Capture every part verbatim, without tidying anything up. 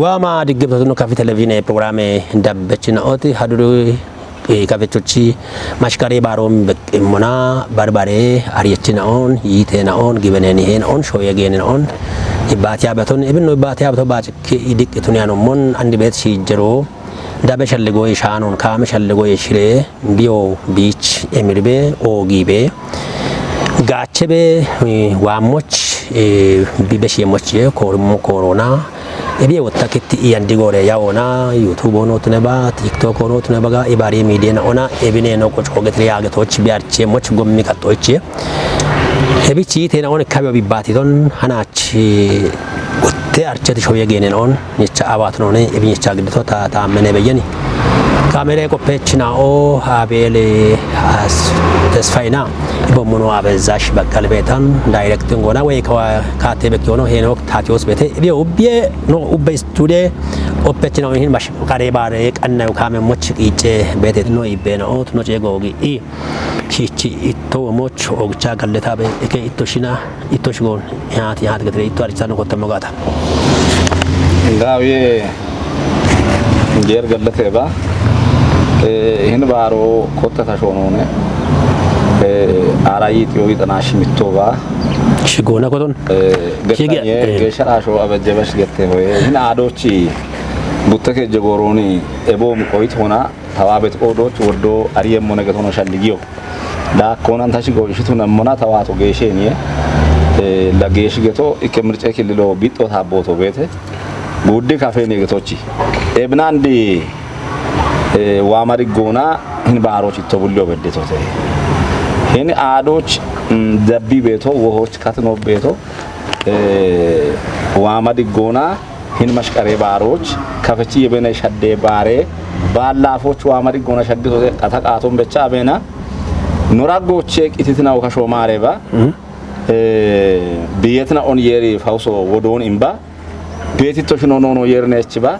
Waama diggebtootno kafi televizhiine pirogiraame dabbechina'oti haduri kafichochi mashkare baaroon beqqimmona barbare ariyechinaoon yiiteenaoon gibeneeniheenaoon shoyegeeninaoon ibbaatiya beton ebinno ibbaatiya beto baacikki idiqqituniyaanommon andi beet shiijjero dabe shalligoye shaanon kaame shalligoye shire biyo biich emirbe oogiibe gaachebe waammoch bibe shiyemochiye koorummo koorona ebiye wottakitti iyandigore yawoona YouTube honotuneba TikTok honotunebaga ibari midiyenaona ebineno qocogetire yaagetoch biarchiye moch gommi kattoichiye ebichi yitenaon ikkabiyo bibbaatiton hanach Gotte archeti shoye geenen on nyecha awaatnoone ebi nyecha giddito ta taammene beyyeni. Kaamere qoppeechina'o Abeele Tesfayina ibommuno Abezash Baqqal beetan daayirektin goona wey kawa kaate bekki hono Heenok Taatiyos beete ibiyo ubbiye no ubbe istudiye qoppeechina'o hin bash qare baare qannayo kaame moch qiice beete no ibbena'o no ceegoogi i. Shiichi itto womoch ogicha galletabe eke itto shina itto shigon yaati yaati getire itto arichisano kottammo gaata. Daawiye jeer galleteba hin baaro kotta tashonone ara yitiyo yitana shimittoba. Shigona koton. Shigi- Gettanye eh. Geeshsha dhaasho abejjebesh gette hoye hin aadochi butteke jegooroni eboom qoyit hona Tawaabet oodooch woddoo ariyemmo neget hono shalligiyo. Daakkoonan tashi goyishitu nemmona tawaato geesheeniye. La geeshi geto ikke mirce killilo bixxo taabbooto beete guuddi kafeeniye getochi. Ebinaandi waama diggoona hin baarooch itto bulliyo beddetote. Hin aadooch dabbi beeto wohooch katino beeto waama diggoona Hin mashqaree baaroch kafechi yebene shadde baare baallaafoch waamari gona shaggitote qata qaaton becha abeena nora goche qititina uka shomaare ba eh biyetina on yeri fauso wodon imba beti to shino nono yerne echi ba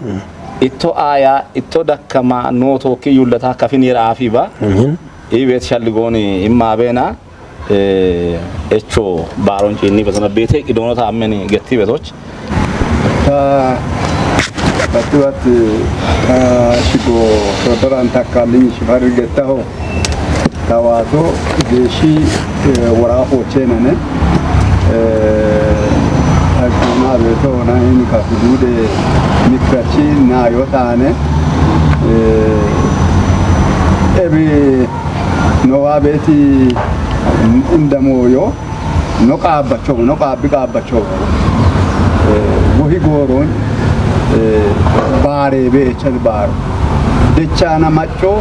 itto aya itto dakkama no to ki yullata kafin yera afi ba i bet shalligoni imma abeena Echo baaron ciinni betona beete qidoonota ammeni getti betoch. Ta batti batti ta shigo sodoran takkalliñ shifar gettaho tawaato geeshshi woraa hoocheenane taggumaa beetoona hin kafiduude mikkachi naayo taane ebi Nowa beeti inda mooyo no qaabbacho no qaabbi qaabbacho wohi gooroon baaree beechal baaro dechaana macco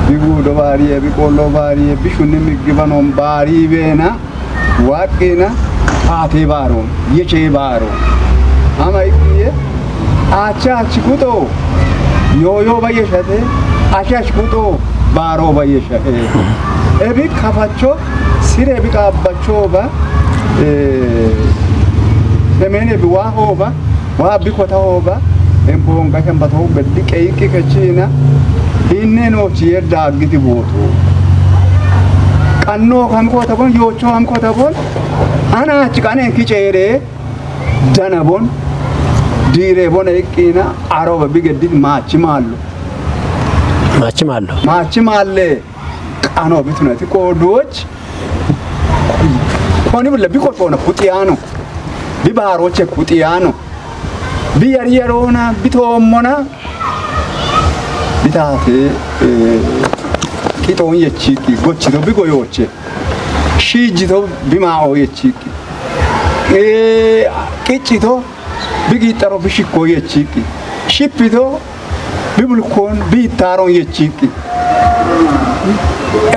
bi guudo baariye bi qollo baariye bi shunni miggibanon baarii beena Waaqqina aatee baaroon yechee baaroon ama ikkiye aacha achi kuxoo yooyoo bayyeshate ashi ashi kuxoo baaroo bayyeshate ebi kafacho sire bi qaabbacho ba emeene bi waa hooba waa bi kota hooba emboonga kembato beddi qeyiqqi kechina hinne noochi yer daaggiti booto Qannoo kam kota bon yoochoo ham kota bon ana achi qanen kiceere dana bon diire bon eqqina aroba bigeddit maachi maallo maachi maallo maachi maalle qano bitunati koodoch koni bulla bikotona kutiyaano bibaaroche kutiyaano biyaryarona bitoommona Bitaate qixoon yechiiqqi gochito bi goyooche shiijjito bi maaoo yechiiqqi qiccito bi giixxaro bi shikkoo yechiiqqi shippito bi bulkoon bi ittaaroon yechiiqqi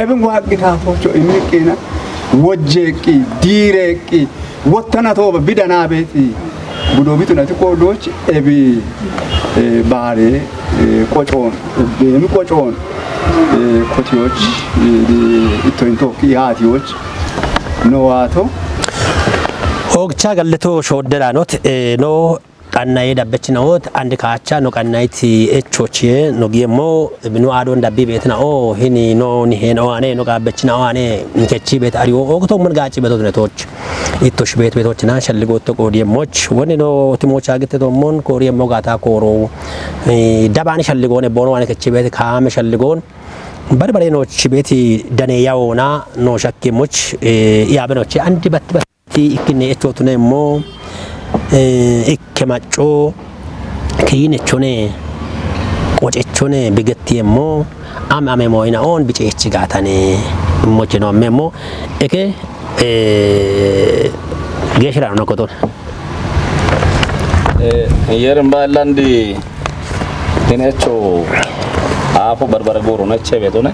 ebin waaqqitaatoocho immiqqina wojjeeqqi diireeqqi Wottana tooba bidanaa beeti budoo bitunati koodooch ebi baare qocoon beemi qocoon kotiyoch itto intookki yaatiyoch no waato. Hoogchaa galletoo shoodderaa not no qannaye dabbechina'oot, andi kaacha no qannayiti echochiye no giemmo, binu aadon dabbi beetina'o, hini no nihen oane, no qaabbechina'o ane, nikechi beet ariyo, ogoto mun gaaci betot netoch. Ittosh beet betochina shalligootto qoodiemmoch. Woni no timocha gitte tommon kooriemmo gaata kooro. Eh, dabani shalligoone bono ane kechi beet kaame shalligoon. Bari bare no chibeti dane yaona no shakkemoch, eh, iabenoche andi batti batti ikkinne echotunemmo, eh, ikke macco, kiine chone, qoce chone bigettiemmo, am ame moina on bicechi gaatane, moche no ammemmo, eke, eh, geshira no koton. Eh, yerin ba landi hinecho afu barbare goro ne chebe to ne.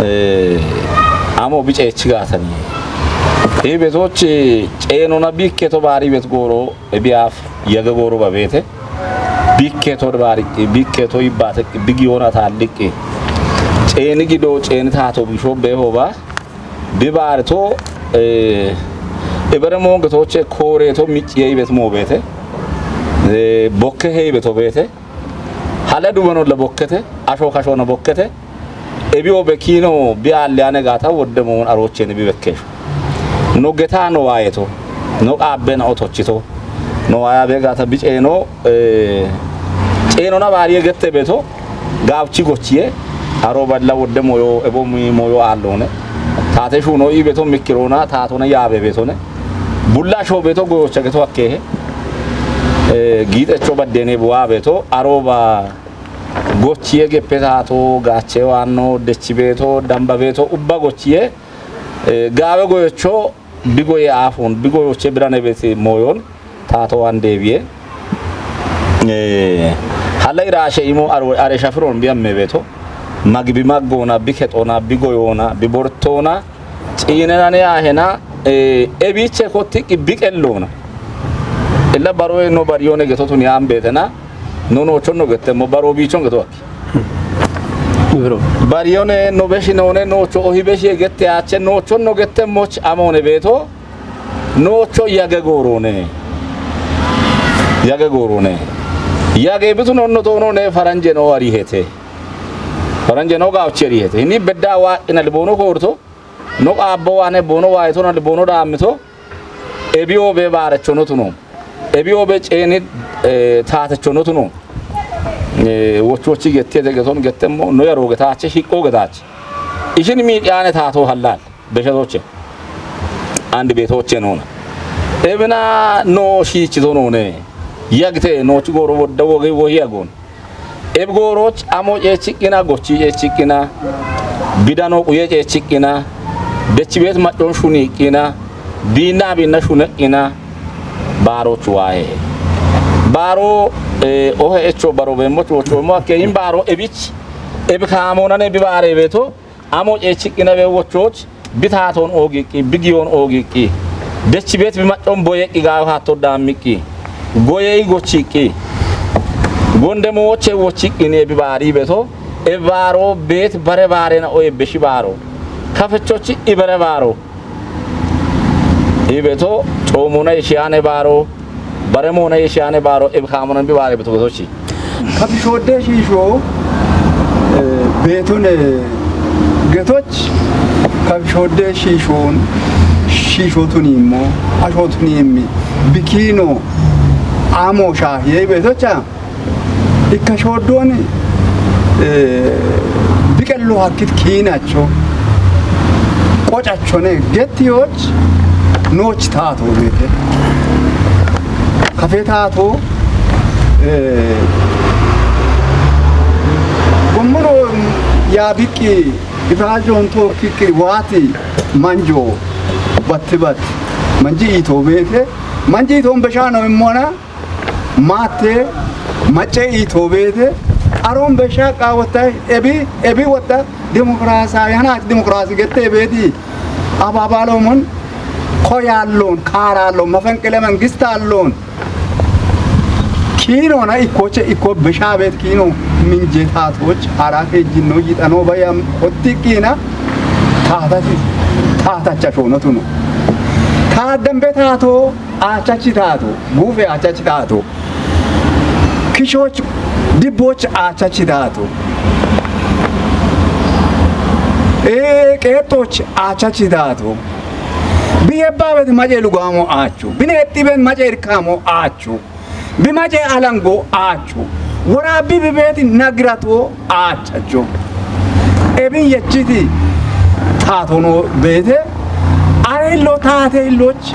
Eh, amo bice echi gaatani. Ibe to chi ceno na bikke to bari bet goro, e bi af yaga goro ba bete. Bikke to bari, bikke to ibate, bigi ona talike. Ceni gido, ceni tato bisho be hoba. Bi bari to, eh, ebere monge to che kore to mici e bet mo bete. Eh, bokke he bet to bete. Hala dubano la bokkete, asho kasho na bokkete. Ebi obe kino bi alle ane gata wodde mo aroche ne bi bekkesho. No geta no wayeto. No qabbe na otochito. No waya be gata bi ceno, eh, ceno na bari gette beto. Gabchi gochiye. Aro balla wodde moyo, ebo mi moyo allone. Tate shuno ibe to mikkirona, tato na yabe beto ne. Bulla sho beto gocha geto akkehe. Eh, gite cho baddene buwa beto. Aro ba gochiye geppe tato, gache wanno, dechi beto, damba beto, ubba gochiye. Eh, gawe goyocho, bigoye afun, bigoyoche birane beti moyon, tato wan debiye. Eh, hala irashe imo aro, are shafiron bi amme beto. Magibi maggona, bi ketona, bi goyona, bi bortona. Ciinena ne ahena, eh, ebiche ko tiki bi qellona. Illa baroye no bariyone getotun yambetena. No no chonno gette mo baro bi chon geto. Bro. Bariyone no beshi none no cho ohi beshi gette ache no chonno gette moch amone beto. No cho yage gorone. Yage gorone. Yage bitu nonno to none faranje no ari hete. Faranje no gauchi ari hete. Ini bedda wa ina libono korto. No abbo wane bono wa to na libono da amito. Ebi obe bare chono tuno. Ebi obe cheni, eh, tate chono tuno. Eh, wochi wochi gette de geton gette mo no yaro getache hiko getache. Ishin mi yane tato halal. Beshatoche. Andi betoche nona. Ebina no shi chito none. Yagte no chigoro wodda woge wohi agon. Eb goroch amo cechiqqina, gochi cechiqqina, bidano quye cechiqqina, dechibet macon shuniqqina, binna binna shuneqqina, baroch wahe. Baro, eh, ohe echo baro bemmo chuocho mo akke in baro ebich, eb kamona ne bi bare beto, amo cechiqqina be wochoch, bi taton ogiqqi, bi giyon ogiqqi. Dechibet bi macon boyeqqi gayo hatto dammiqqi. Goyey gochiqqi. Gonde moche wochiqqi ne bi bari beto. E baro bet bare bare na oye beshi baro. Kafechochi ibere baro. Ibeto chomona ishiane baro. Bare mona yeshane baro eb kamonan bi bare beto getochi. Kabishodde shisho, eh, betone getoch, kabishodde shishon, shisho tunimo, asho tunimi, bikino, amo shahiye betocha, ikka shoddoni, eh, biqello hakkit kiinacho, qocachone, gettiyoch, nooch taato beete. Kafe taato, eh, gommono yaa biqqi, ifaajoon tookkiqqi waati manjo batti batti. Manji iitoo beete. Manji iitoon beshaano immona. Maatte, macce iitoo beete, aroon beshaa qaawotta, ebi, ebi wotta, dimokiraasaawi, hanaati dimokiraasi gettee beeti, abaabaaloomon, koyaalloon, kaaraalloon, mafenqile mengistaalloon, kiinoona ikkoche, ikko beshaa beet kiino, minje taatooch, haaraa keejjinno yixanoo bayam, ottiqqiina, taatati, taatacha shoonotuno. Taaddambe taatoo, Aachachi taato, guufe aachachi taato. Kishoch dibboch aachachi daatu. Ee, qeexxooch aachachi daatu. Bi yebbaabet mace lugaamo aachu. Bi neexxiibet mace irkaamo aachu. Bi mace alango aachu. Woraabbi bi beeti nagirato aachacho. Ebin yechiti taatono beete. Are illo taate illoch.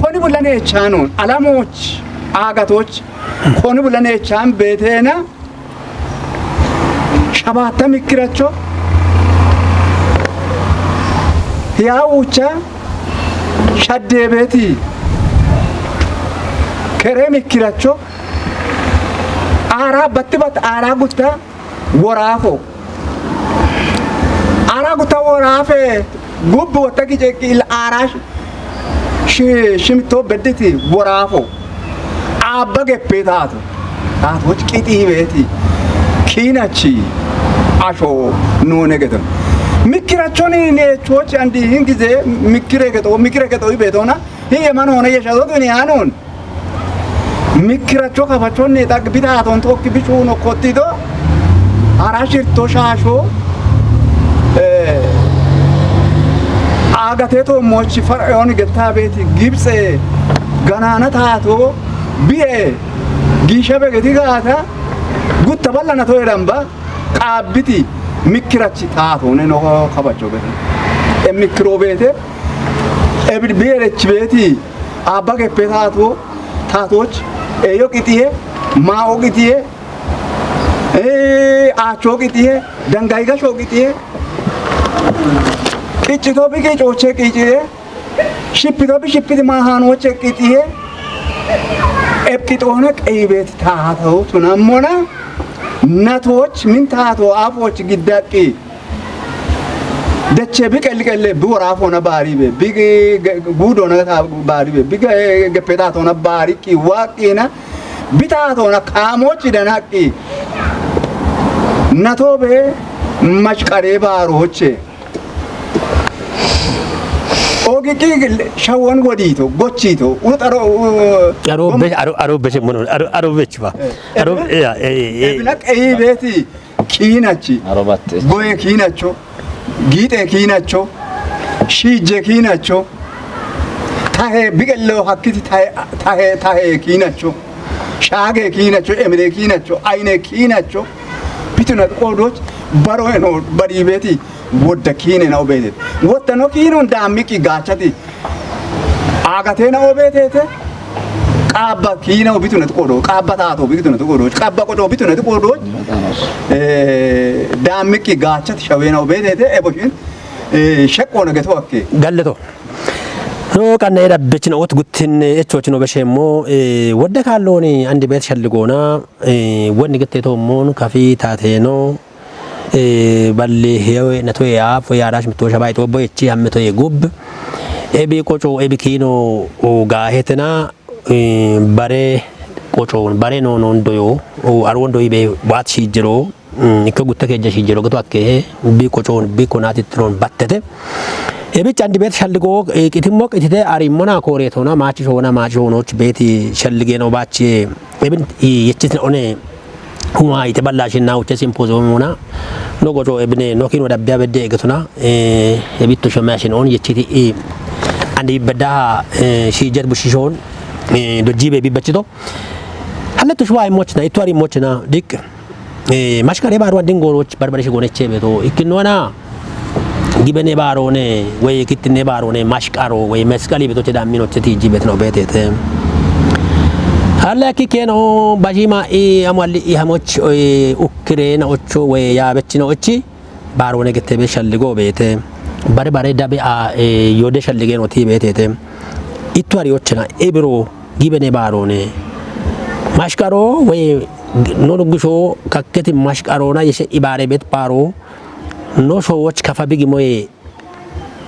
Koni bulla neechaanoon. Alamooch, aagatoch. Koni bulla neechaan beeteena. Shabaatta mikkiracho. Hiyaa uucha. Shaddeebeeti. Keree mikkiracho. Aaraa batti bat aaraa gutta. Woraafo. Aaraa gutta woraafe. Gubbi wotta giceeqqi aaraa shi- shi- shimittoo bedditi woraafo. Aabba geppee taatu. Taatooch qixii beeti. Kiinachi asho nuune geton. Mikkirachoni neechochi andi hin gize mikkire geto mikkire geto ibeetona. Hiye manoona yeshato duniyaanoon. Mikkiracho kafachonne xag bitaaton tokki bichuuno kottido. Hara shirto shaasho. Ee, Agatee toommochi Fara'ooni gettaa beeti Gibtse ganaana taatoo biye giisha begeti gaata gutta ballana toye damba qaabbiti mikkirachi taatoone no kabacho beete. E mikkiroo beete ebid biyerechi beeti aabba geppe taatoo taatooch eyo qitiye maa'o qitiye Ee, aachoo qixihe, dangayi gashoo qixihe, qiccito bi qicooche qixihe, shippito bi shippiti maahaanooche qixihe, epqixoona qeyibeeti taatoo tunammona, natooch min taatoo afooch giddaqqi, Deche bi qelli qelle bi woraafona baaribe, bi ge- ge- guudona ta- baaribe, bi ge- geppetaatona baariqqi waaqqina, bi taatona kaamochi danaqqi, natobe mashqaree baarooche. Ogiqqi shawon wodiito, gochiito, uxaro, u- Aro be aro aro be mono aro aro be chiba. Aro ya eh eh. Ebina qeyi beeti kiinachi, Arobatte. Goye kiinacho, giixe kiinacho, shiije kiinacho, tahe biqello hakkiti tahe tahe tahe kiinacho, shaage kiinacho, emire kiinacho, ayine kiinacho, bituna qoodoch baro eno baribeeti wodda kiine na obeetet. Wottano kiinon daammiqqi gaachati Aagatena obeetete. Qaabba kiina obitunat qodo, qaabba taato obitunat qodo, qaabba qodo obitunat qodo. Eh, daammiqqi gaachat shaweena obeetete eboshin eh, sheqqoona geto akke. Galleto. No qanne dabbechin ot guttin echochino beshemmo eh, wodde kalloni andi bet shalligona eh, wonni gette to mon kafi taateno eh, balli hewe na toye aaf ya rash mito shabai to boy chi hamme toye gub ebi qoco ebi kino o gaahetena eh, bare qoco bare no non doyo o arwon doyi be wat shi jiro mm, ikko gutta keja shi jiro gato akke bi qoco bi konati tron battete ebi chandi bet shalligo eh, kitimmo kitite ari mona kore tona machi shona machi shono beti shallige no bachi ebin yechit one Kuma ite balla shin na uche simpozo muna no gojo ebne no kino da biya bedde getuna eh ebitto shoma shin on yechiti e andi bedda eh shi jet bu shishon eh do jibe bi bachito halle to shwa mochna itwari mochna dik eh mashkare barwa dingoro barbare shi gone chebe to ikinwana Gibene baarone woy kittinne baarone mashqaro woy mesqali betoche damminoche tijji betino betete. Alla ki keno bajima i amwalli i hamoch oy ukkire na ocho woy ya betino ochi baarone gette be shalligo bete. Bare bare dabe a e yode shallige no ti betete. Itwari ochena ebro gibene baarone mashqaro woy no gusho kakketi mashqarona yeshe ibare bet baaro No showoch kafa bigi moye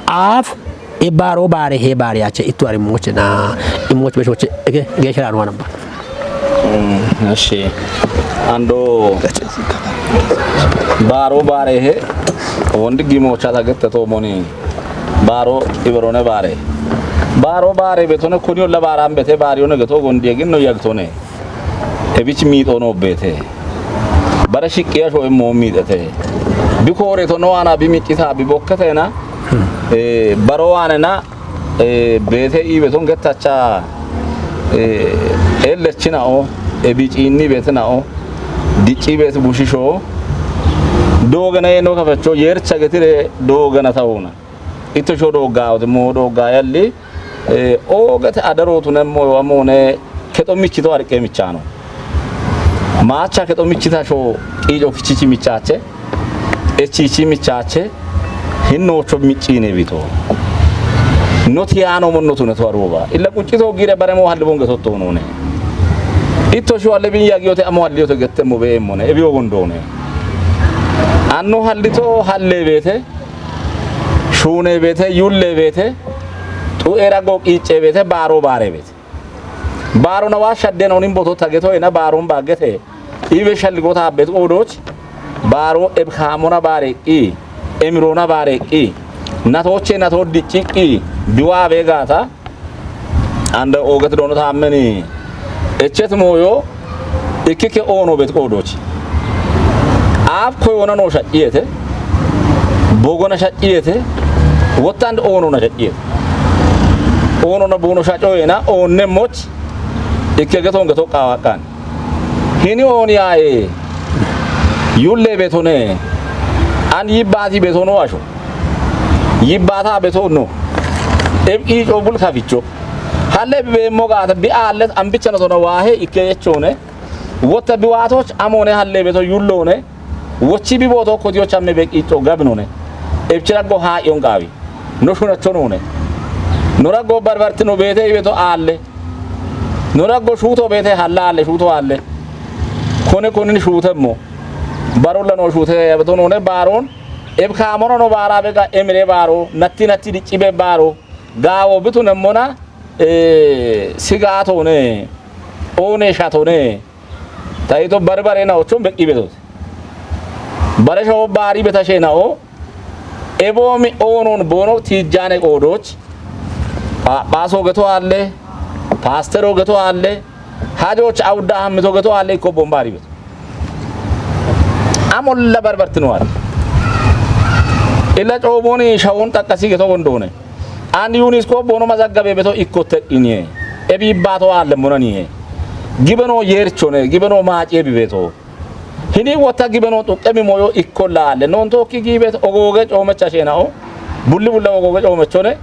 aaf e baaro baare he baare yache ittu ari moche na imoch be shoche ege ge shara no namba. Ashe ando baaro baare he wondi gimo chata gette to moni baaro iberone baare baaro baare betone kuni olla baara ambete baari one geto gondi egin no yagtone Ebich miixoo noo beete. Bara shiqqi asho immoo miixete. Bi kooreeto no aana bi miccita bi bokketena. Eh, baro aanena, eh, beete iibeton gettacha, eh, ellechinao, ebiciinni beetinao, dicci beeti bushisho. Doogana yeno kafecho yercha getire doogana tauna. Itto sho dooggaawoti moo dooggaa yalli, eh, oogate adarootu nemmo yo amoone kexo michito arqe michaano. Maacha kexo michita sho qiico kichichi michaache, echichi michaache, hinnoocho micciine bito. Noti yaano monno tune to aruuba. Illa quccito giire bare moo halli bonge sottoonone. Itto sho alle bin yagiyote amo halliyote gette mo beemmone, ebi ogondoone. Anno hallito halle beete, shuune beete, yulle beete, xu'era go qiicce beete, baaro baare beete. Baaro na waa shadde na unin boto tageto ena baaron baagete. Ibe shalli gota beet oodoch, baaro ebkaamona baareqqi, emirona baareqqi, natooche natoo dicciqqi, biwaa beegaata, anda oogat doono taammeni, echet mooyo, ikkikke oono beet qoodochi. Aaf koyoona noo shacciyete, bogona shacciyete, wottand oonona shacciyete. Oonona boono shaccoyena, oonne moch, ikke getonge toqqaawaqqan. Hini ooni yaaye, yulle betone, an yibbaati betono asho. Yibbaata beto no. Eb qiico bul kaficho. Halle bi beemmo gaata bi aallet ambichana tona waahe ikke yechone. Wotta bi waatoch amoone halle beto yulloone. Wochi bi booto kodiyoch amme be qiico gabinone. Ebchira go haa yon gaawi. No shunacho noone. No raggo barbarti no beete ibeto aalle. No raggo shuuto beete halla aalle, shuuto aalle. Kone konin shuutemmo. Barolla no shuute yabeto noone baaron. Ebkaamona no baara bega emire baaro, natti natti dicci be baaro. Gaawo bitu nemmona, eh, sigaatone, oone shatone. Tayito barbare na ochon beqqi betot. Bare shawo baari beta she na o. Ebo mi oonon boono tiijjaane qoodoch. Phaaphaasoo geto aalle, paasteroo geto aalle, hajoch awudda hammito geto aalle ikko bombaari beto. Amolla barbartino aalle. Illa coomooni shawon xaqqasi geto gondoone. Andi UNESCO boono mazaggabe beto ikko teqqiniye. Ebi baato aalle monaniye. Gibeno yerchone, gibeno maaciye bi beto. Hini wotta gibeno xuqqemi moyo ikko laalle. Non tokki giibet ogooge coomecha sheenao. Bulli bulla ogooge coomechone.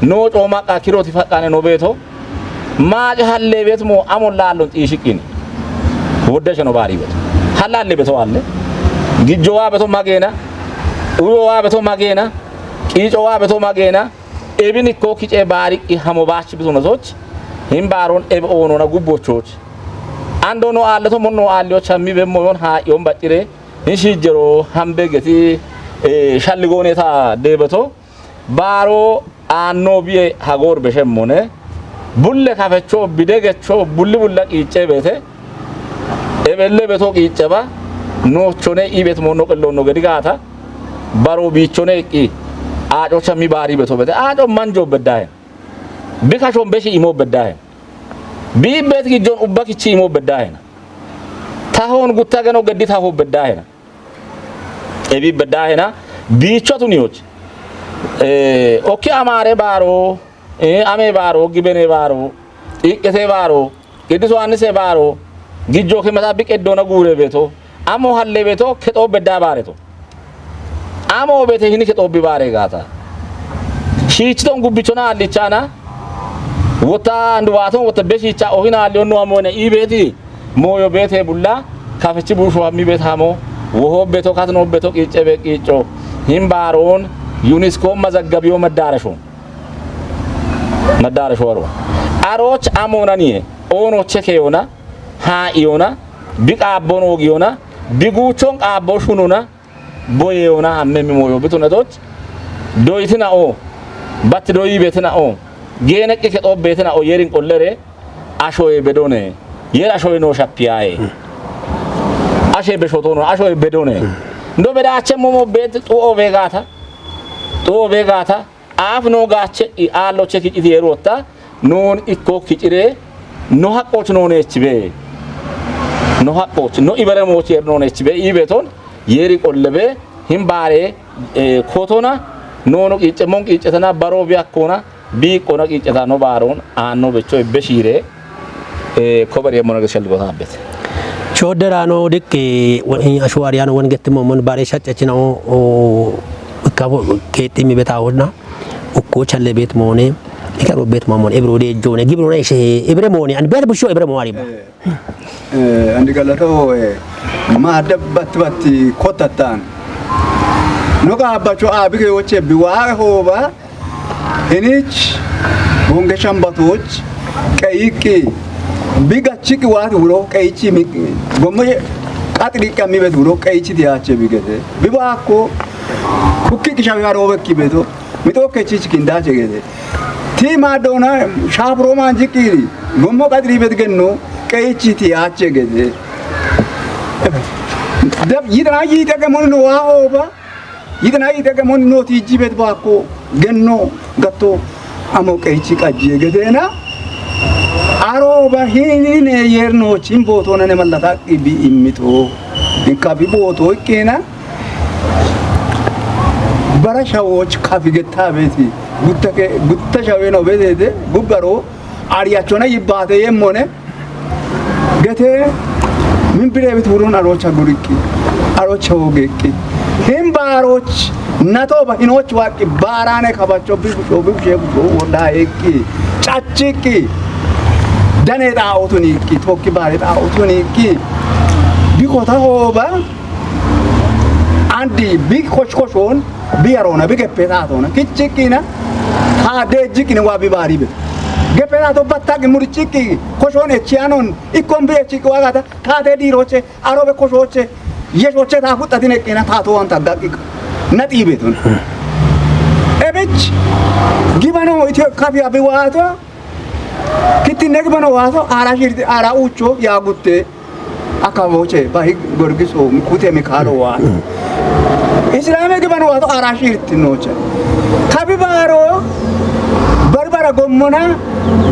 No cooma qa kiroti faqqane no beeto. Maaci halle beet mo amon laallon xiishiqqini. Wodde sheno baari beeto. Halla halle beeto aalle. Gijjo waa beeto mageena. Uyo waa beeto mageena. Qiico waa beeto mageena. Ebin ikko kice baariqqi hamo baach bitunasoch. Hin baaron eb oonona gubbochoch. Ando no aalleto mon no aalliyoch hammi bemmo yon haa yon baccire. Hin shiijjero hambe geti, eh, shalligooneta deebeto. Baaro aanno biye hagoor beshemmone. Bulle kafecho, bidegecho, bulli bulla qiicce beete. Ebelle beto qiicce ba, noochone ibet monno qelloonno gedi gaata. Baro biichone eqqi. Aacocha mi baari beto bete. Aaco manjo beddahe. Bi kashon beshi imo beddahe. Bi bet gijjon ubba kichi imo beddahe. Tahon gutta geno geddi taho beddahe. Ebi beddaahena biichotuniyoch. Eh, okki amaare baaro, eh, ame baaro, gibene baaro, iqqete baaro, Qiddus Yohaannise baaro, gijjo kemeta bi qeddoona guure beeto, amo halle beeto, kexoo beddaa baareto. Amo beete hini kexoo bi baare gaata. Shiichiton gubbichona allichaana, wotta anduwaaton wotta beshiicha ohina alliyonno amoyne ii beeti, Mooyo beete bulla, kafechi buusho hammi beet hamo, woho beto katno beto qiicce be qiicco. Hin baaroon UNESCO mazaggabiyo maddaarasho. Maddaarasho aro. Arooch amoonaniye, oono chekeyona, haa iyona, bi qaabbon oogiyona, bi guuchon qaabbo shunona, Boye ona amme mi moyo bitu natoch. Doyti na o. Batti doyi beti na o. Gene ki ke to beti na o yerin kollere. Ashoye bedone. Yer ashoye no shapiyaye. Ashe be shotono, ashoye bedone. Ndo beda ache momo beti to o begata. To o begata. Aaf no gaache i aallo che kiciti yerotta, noon ikko kicire, no haqqooch noone echibe. no haqooch, no iberemoch yernoonechi be iibeton, yeri qollebe, him baare, eh, kotona, nono qiiccemon qiiccetana, baro bi akkona, bi ikkona qiicceta no baaron, aanno becho ebbe shiire, eh, kober yemmona gesha ligotaabet. Chodderano dikke, wa-, ashuwariyan won gettimomon bare shaccachinao, o, kabo keetti mi beta wonna, ukko challe bet mone, ikaro bet mamon, ebro de jone, gibro ne she, ebre mone, an bet busho ebre mo ariba. Eh, eh, andi galata ho, eh, ma dabbat batti kotatan. No ga abbacho abige woche biwa hoba, Hinich bonge shambatoch qeyiqqi bi gachchiqqi waati wuro qeyichi mi gommo qaxiriqqi ammi bet wuro qeyichi diyaache bi gete. Bi baakko kukki qishawi haroobekki beto mixo kechich kindaache gete. Ti maaddona shaafuro maanjiqqiri gommo qaxiri bet genno qeyichi diyaache gete. Dab yidana yite gemon no waa hooba. Yidana yite gemon noti jibet baakko genno gatto amo qeyichi qajjiye gedena. Aro ba hinine yerno chin bootona ne mallata qibi immito. Inka bi booto ikkena. Bara shawoch kafi getta beti. Gutta ke, gutta shawe no bedede. Gubbaro ariyachona yibbate yemmone. Gete min bire bit wurun arocha guriqqi, arocha wogeqqi. Him baaroch nato ba hinoch waqqi baarane kabacho bi busho bi bushe busho woda eqqi. Chachiqqi. Dane ta otuniqqi, tokki bare ta otuniqqi. Bi kota hoba andi bi kosh koshon bi arona bi geppe ta tona. Kichiqqina ta de jiqqina wa bi bari be. Geppe ta to batta gi muri chiqqi koshon e chianon ikkon bi e chiqqi wa gata ta te diroche arobe koshoche yeshoche ta futtatin eqqina ta to anta daqiq. Na tibetun. Ebich gibano itiyo kafi abi wato kitti ne gibano wato ara shirti ara ucho ya gutte. Akaboche, bahi gorgiso, kute mi karo wa. Islame gibano wa to ara shirti noche. Kabi baro, barbara gommona,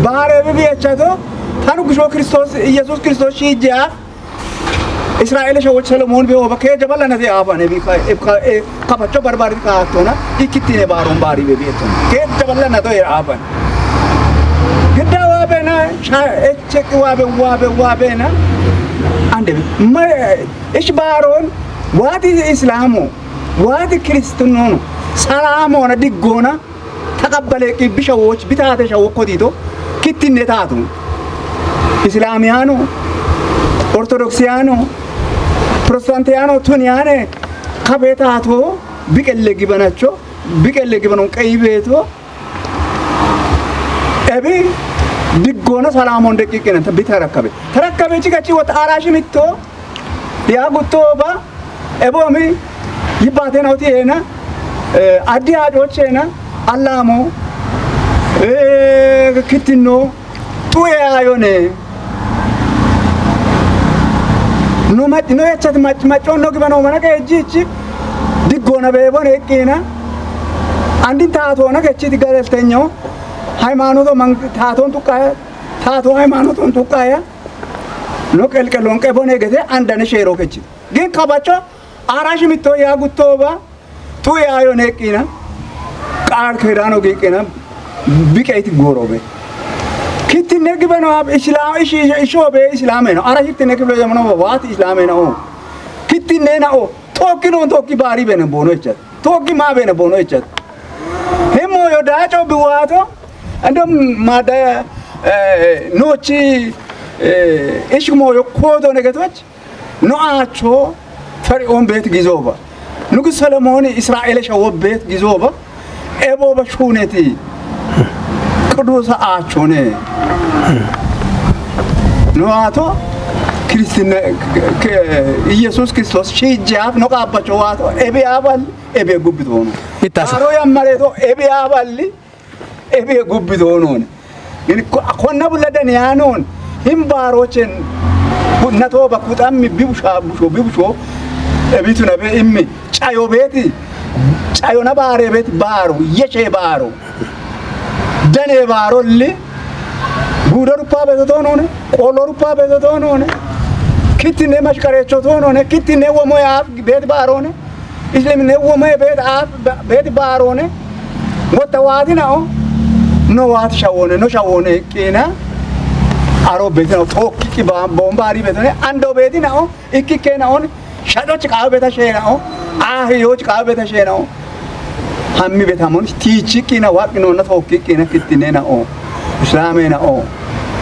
bare bibi echato, tanu gisho Kristos, Yesus Kristos shija, Israel shawo Solomon be oba ke jabala na de abane bi ka, e ka, e Kabacho barbari ka tona, ikitine baron bari be beton. Ke jaballa na to era aban. Gidda wa bena, sha, e, cheki wa be, wa be, wa bena. Ande, ma, ish baron, wati Islamo, wati Kristono, salamo na diggona, takabbale ki bisha woch, bitate sha wokko dito, kittinne tatu. Islamiyano, Ortodoksiyano, Protestantiyano, tuniyane, kabe tatu, Biqelle gibanacho, biqelle gibanon qeyi beeto, ebi diggoona salaamon deqqiqqinanta bi tarakkabe. Tarakkabe cigachi wot aaraashi mitto, yaa gutto ba, ebo ami, yibbaatena oti eena, eh, addi haajoocheena, allaamo, eh, kittinno, Tuye ayone. No mac-, no yachat mac-, macon no gibano mana ke jichi. Diggona bebon eqqina. Andin taatona kechiti galeltenyo. Haymanoto mang-, taaton tukkaya. Taato haymanoton tukkaya. No qelqelon qebone gete andane sheero kechi. Gin kabacho aarashi mitto ya guttoba. Tuye ayo neqqina, qaal keedano giqqina, biqeyti gorobe. Kittinne gibano ab Islam, ishi, ishi, ishobe Islameno. Ara kittinne gibano yamano waati Islameno. Kittinne na o. Tokki non tokki bari bene bono echat. Tokki ma bene bono echat. Hemo yo dacho biwato. Ando mada, eh, nochi, eh, ishmo yo kodo negetoch. No aacho Fari'oon beet gizoba. Nugi Solomooni Israa'eele shawo beet gizoba. Ebooba shuuneti. Qiduusa aachone. No aato Kiristinne, ke-, Iyesuus Kiristoos shiijjaaf no qaabbacho waato ebi aabal, ebi gubbitoono. Ittasa. Aro yammareeto ebi aaballi, Ebi gubbi doonoon. Ini ko-, konna bulla dani yaanon. Hin baarochen. Bu-, na tooba kuxammi bibusha, busho, bibusho. Ebi tuna be immi. Cayo beeti. Cayo na baare beeti baaro. Yeshe baaro. Dane baaro li. Guudo ruppa beeto toonone. Qolo ruppa beeto toonone. Kittinne mashqareecho toonone, kittinne womoye aaf beet baaroone, isliminne womoye beet aaf beet baaroone, wotta waatina'o, no waati shawoone, no shawoone iqqiina, aro beetina'o, tookki qiba boon baari beetone, ando beetina'o, ikkikkeena'on, shacoch qaawe beeta sheena'o, aahiyoch qaawe beeta sheena'o, hammi betamon, tiichi iqqiina, waqqinoonna tookki iqqiina, kittineena'o, islaameena'o,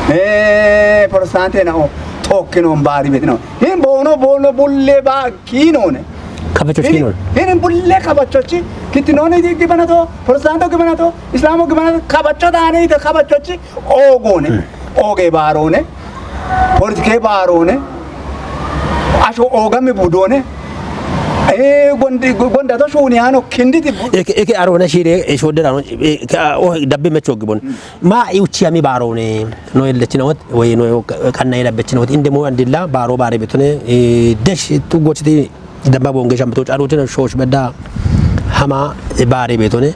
ee, protestanteena'o, tookkinon baari beetino. Hin boono, boono bulle ba kiinone. Kabachoch Hin, kiinone. Hin bulle kabachochi, kittinooni di gibanato, protestanto gibanato, islaamo gibanato, kabacho daane ite kabachochi, oogone. Hmm. Ooge baaroone, politike baaroone, asho oogame budoone, ee, gondi, gondato shuuniyaano kinditi bu- Eke, eke aroona shiire, e, shoodderano, e, ka, o, dabbe mecho gibon. Ma, i uchi ami baaroone, no ellechina wot, we no ka-, kanna i dabbe china wot, inde mo andilla, baaro baare betone, e, desh, tu gochiti, damba bonge shamto, arotina shosh bedda, hama, e, baare betone,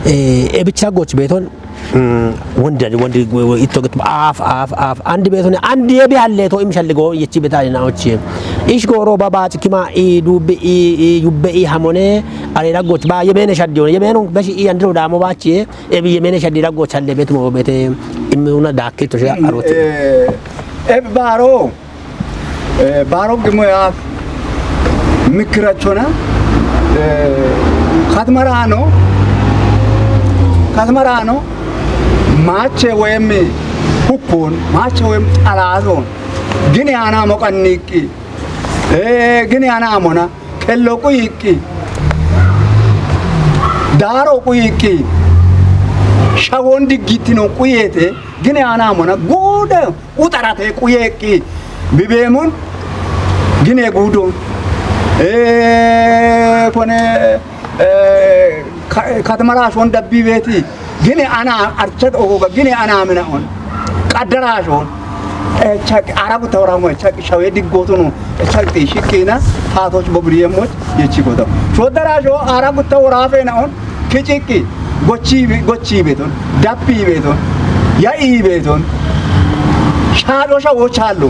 e, e bicha goch beton, mm, wondi, wondi, itto get, af, af, af, andi betone, andi ebi halle to im shalle go, yechi betani na ochi. Ish goro baba, chikima, i, dubbe, i, i, yubbe, i, hamone, are da goch ba, yemene shaddi on, yemene on, bashi i andro damo bachi, Ebi yemene shaddi raggo challe bet mo bete immiuna dakke to sha arote. Eh, e baro, eh, baro gimo ya mikirachona, eh, katmarano, katmarano, mache wemi hukun, mache wemi alazon. Gini ana mo kanniki. Eh, gini ana amona. Kello quyiqqi, daaro quyiqqi, shawon diggittino quyeete, gine aanaamona guude uxarate quyeeqqi, bibeemon gine guudo, ee, kone, ee, ka-, katamara shon dabbi beeti, gine ana archat ogoga, gine ana mina on, qaddara shon. Echaq ara gutta wora mo echaq shawe diggotuno echaq ti shiqqina tatoch bobri yemmoch yechi godo. Shoddara sho ara gutta wora fena on kiciqqi gochi gochi beton dappi beton ya'i beton shado shawo challo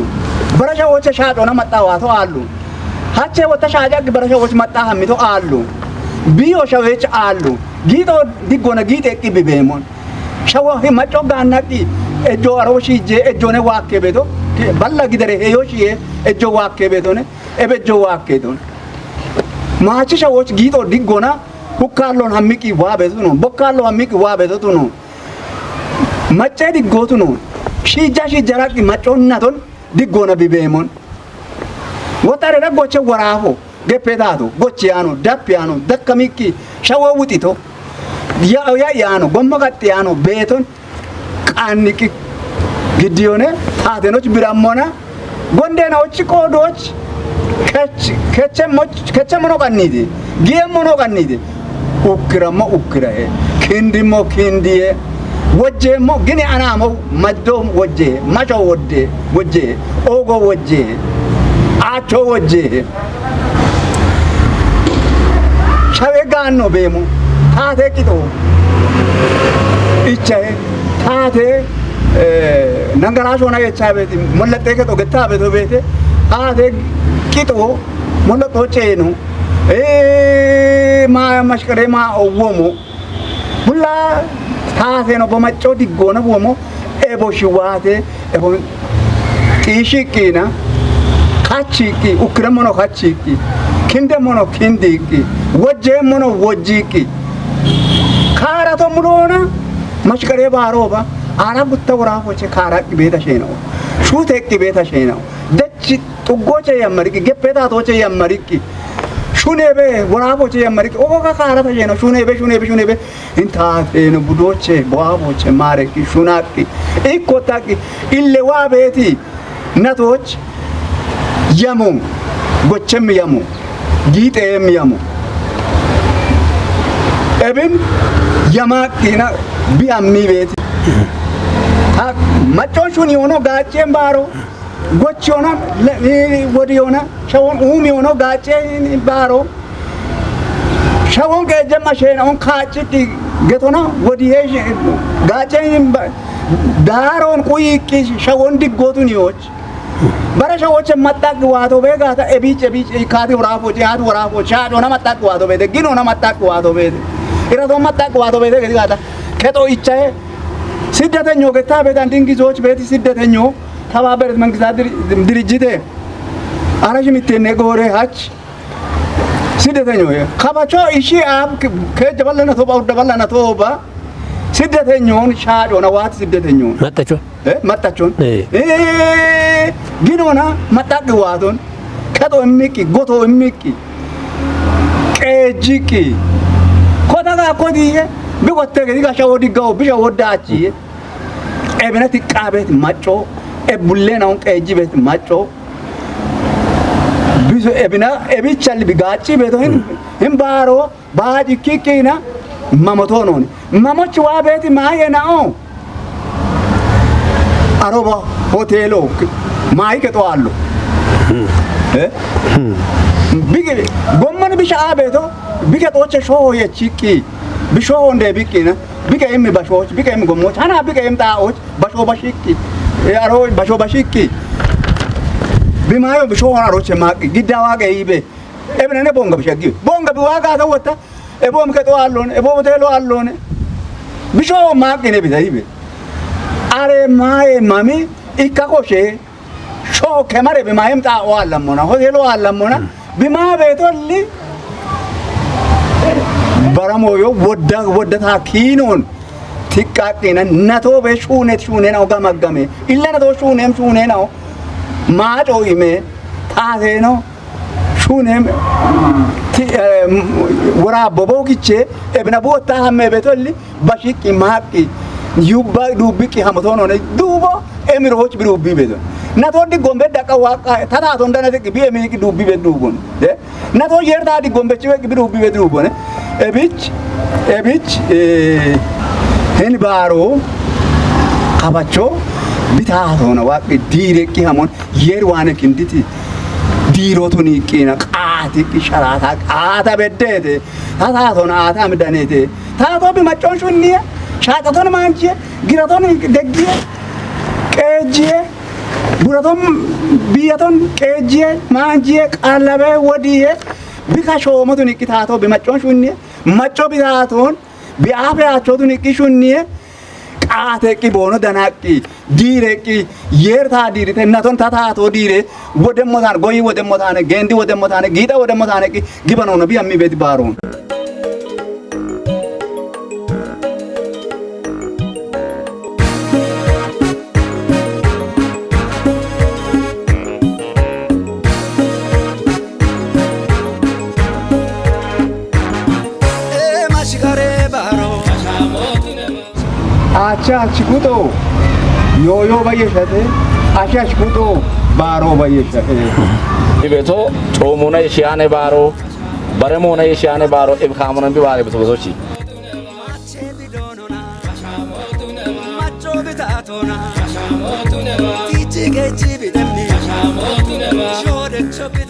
bara shawo cha shado na matta wato allo hache wota shaja bara shawo matta hamito allo biyo shawech allo gido diggona gite eqqi bibemon. Shawa hi macco gaannaqi ejjo aro shiijje ejjone waakke beto, ke balla gidere heyo shiye ejjo waakke betone, ebe ejjo waakke don. Maachi shawoch giixo diggona, hukkaallon hammiqi waa beto tuno, bokkaallon hammiqi waa beto tuno. Macce diggo tuno, shiijja shiijja raqqi macco naton diggona bibeemon. Woxarera goche woraafo, geppe taato, gochi yaano, dappi yaano, dakkamikki, shawo wuxito, ya, ya yaano, gomma gaxxi yaano, beeton, qaanniqi, giddiyone, taatenoch birammona, gondeenoch, qoodoch, kech, kechemmoch, kechemmono qanniti, giyemmono qanniti, Ukkirammo ukkirahe, kindimmo kindiye, wojjeemmo gini anaamo maddo wojje, maco wodde wojje, ogo wojje, aacho wojje. Shawe gaanno beemo, taate qixo, ichahe, taate, eh, nangara shona yechabeeti, mollaxeeke xogettaabeeto beete, taate qixo, mollaxo ceeno, Ee, ma, mashqere ma owwomo. Bulla taaseno bo macco diggoona buwomo. Ebo shiwaate, ebo xiishiqqina. Kachiqqi, ukkiremono kachiqqi. Kindemono kindiqqi. Wojjeemono wojjiqqi. Kaarato muloona mashqere baarooba. Aara gutta woraafoche kaaraqqi beeta sheenao. Shuuteqqi beeta sheenao. Dech Xuggoche yammarikki, geppetaatoche yammarikki, shunebe woraaboche yammarikki, ogo ka kaarata yeno, shunebe, shunebe, shunebe, intaateno budoche, boaboche, maarekki, shunakki, ikkotakki, ille waa beeti, natoch, yamo, gochem yamo, giixem yamo. Ebin, yamaqqina, bi ammi beeti. Ha, maccon shuni ono gaacen baaro. Gochi ono, le, i, wodi ono, shawon uumi ono, gaacen baaro. Shawon qeejjemma sheena on kaaccitti getona, wodi he shi-, gaacen ba-, daaron quyiqqi shawon diggotun yooch. Bara shawoche maxxaqqi waato bee gaata, ebiic, ebiic, ikkaati woraafoche, yaati woraafoche, shaacona maxxaqqi waato beete, ginona maxxaqqi waato beete, irato maxxaqqi waato beete gedi gaata, kexo ichaye, siddetenyo getta beete, andingi zoch beeti siddetenyo, ተባበሩት መንግስታት ድር-፣ ድርጅት አረሽ ምትነ ጎረ ሀች ስደተኞ ከባቾ እሺ አብ ከጀበለነ ቶባ፣ ውደበለነ ቶባ፣ ስደተኞን ሻዶነ ዋት ስደተኞን Maxxacho? Eh, maxxachoon. Eh. Eh, ginoona maxxaqqi waaton, kexo immikki, goto immikki, qeejjikki. Kotaga kotiye, bi gotte gedi gasha wodi gawo, bisha wodda achiye. Ebina tiqqaa beet macco, e bulleena un qeejji beet macco. Biso ebina, ebichalli bi gaacci beeto hin, hin baaro, Baaji kikkiina mamotoononi. Mamochi waa beeti maaye nao. Aroba hotelo maayi kexo allo. Eh? Bige gommani bisha abeto, bige xoche shoho ye chikki. Bishoho nde bikkina. Bige emmi bashoch, bige emmi gommoch. Hana bige em xaoch, basho bashikki. E aro basho bashikki. Bimayo bishoho aroche maqi. Gidda wage ibe. Ebinene bonga bishaggi. Bonga bi waga ta wata. Ebo mke to allone, ebo hotel allone. Bisho maqine bita ibe. Are mae mami ikka koshe. Sho kemare bi maem ta o allamona, hotel o allamona. Bi ma betolli. Baramoyo wodda, wodda ta kinon. Tiqqaqqina nato be shunet, shunena o gamaggame. Illa nato shunem, shunena o. Maco ime. Taateno. Shunem. Ti, eh, waraabbo bookiche. Ebina botta hamme betolli. Bashiqqi maaqqi. Yubba duubbiqqi hamotoonone. Duubo. Emiroch bi duubbi beto. Nato di gombe daqqa waqqa. Tata ton dana tiqqi bi emiqqi duubbi be duubon. De. Nato yerta di gombe chiwe bi duubbi be duubone. Ebich. Ebich. Eh, hen baaro. Kabacho. Bitaatona waqqi diireqqi hamon. Yer waane kinditi. Diirotuni qina qaati qi sharata qaata beddete. Tata ton aata midanete. Tato bi maccon shunniye. Shaataton manchiye. Giraton deggiye. Qeejjiye. Buraton biyaton qeejjiye. Manchiye. Qallabe wodiye. Bika shoomotuni qi tato bi maccon shunniye. Macco bi taton. Bi afe achotuni qi shunniye. Qaate qi boono danaqqi. Diireqqi. Yerta diirite. Naton tatato diire. Wodemmo tan goyi wodemmo tane. Gendi wodemmo tane. Giida wodemmo tane qi. Gibanono bi ammi beti baaron. Acha achikuto. Yoyo bayeshate. Acha achikuto. Baro bayeshate. Ibeto, chomona yeshiyane baro. Baremona yeshiyane baro. Ibkamona bi bare beto beto chi.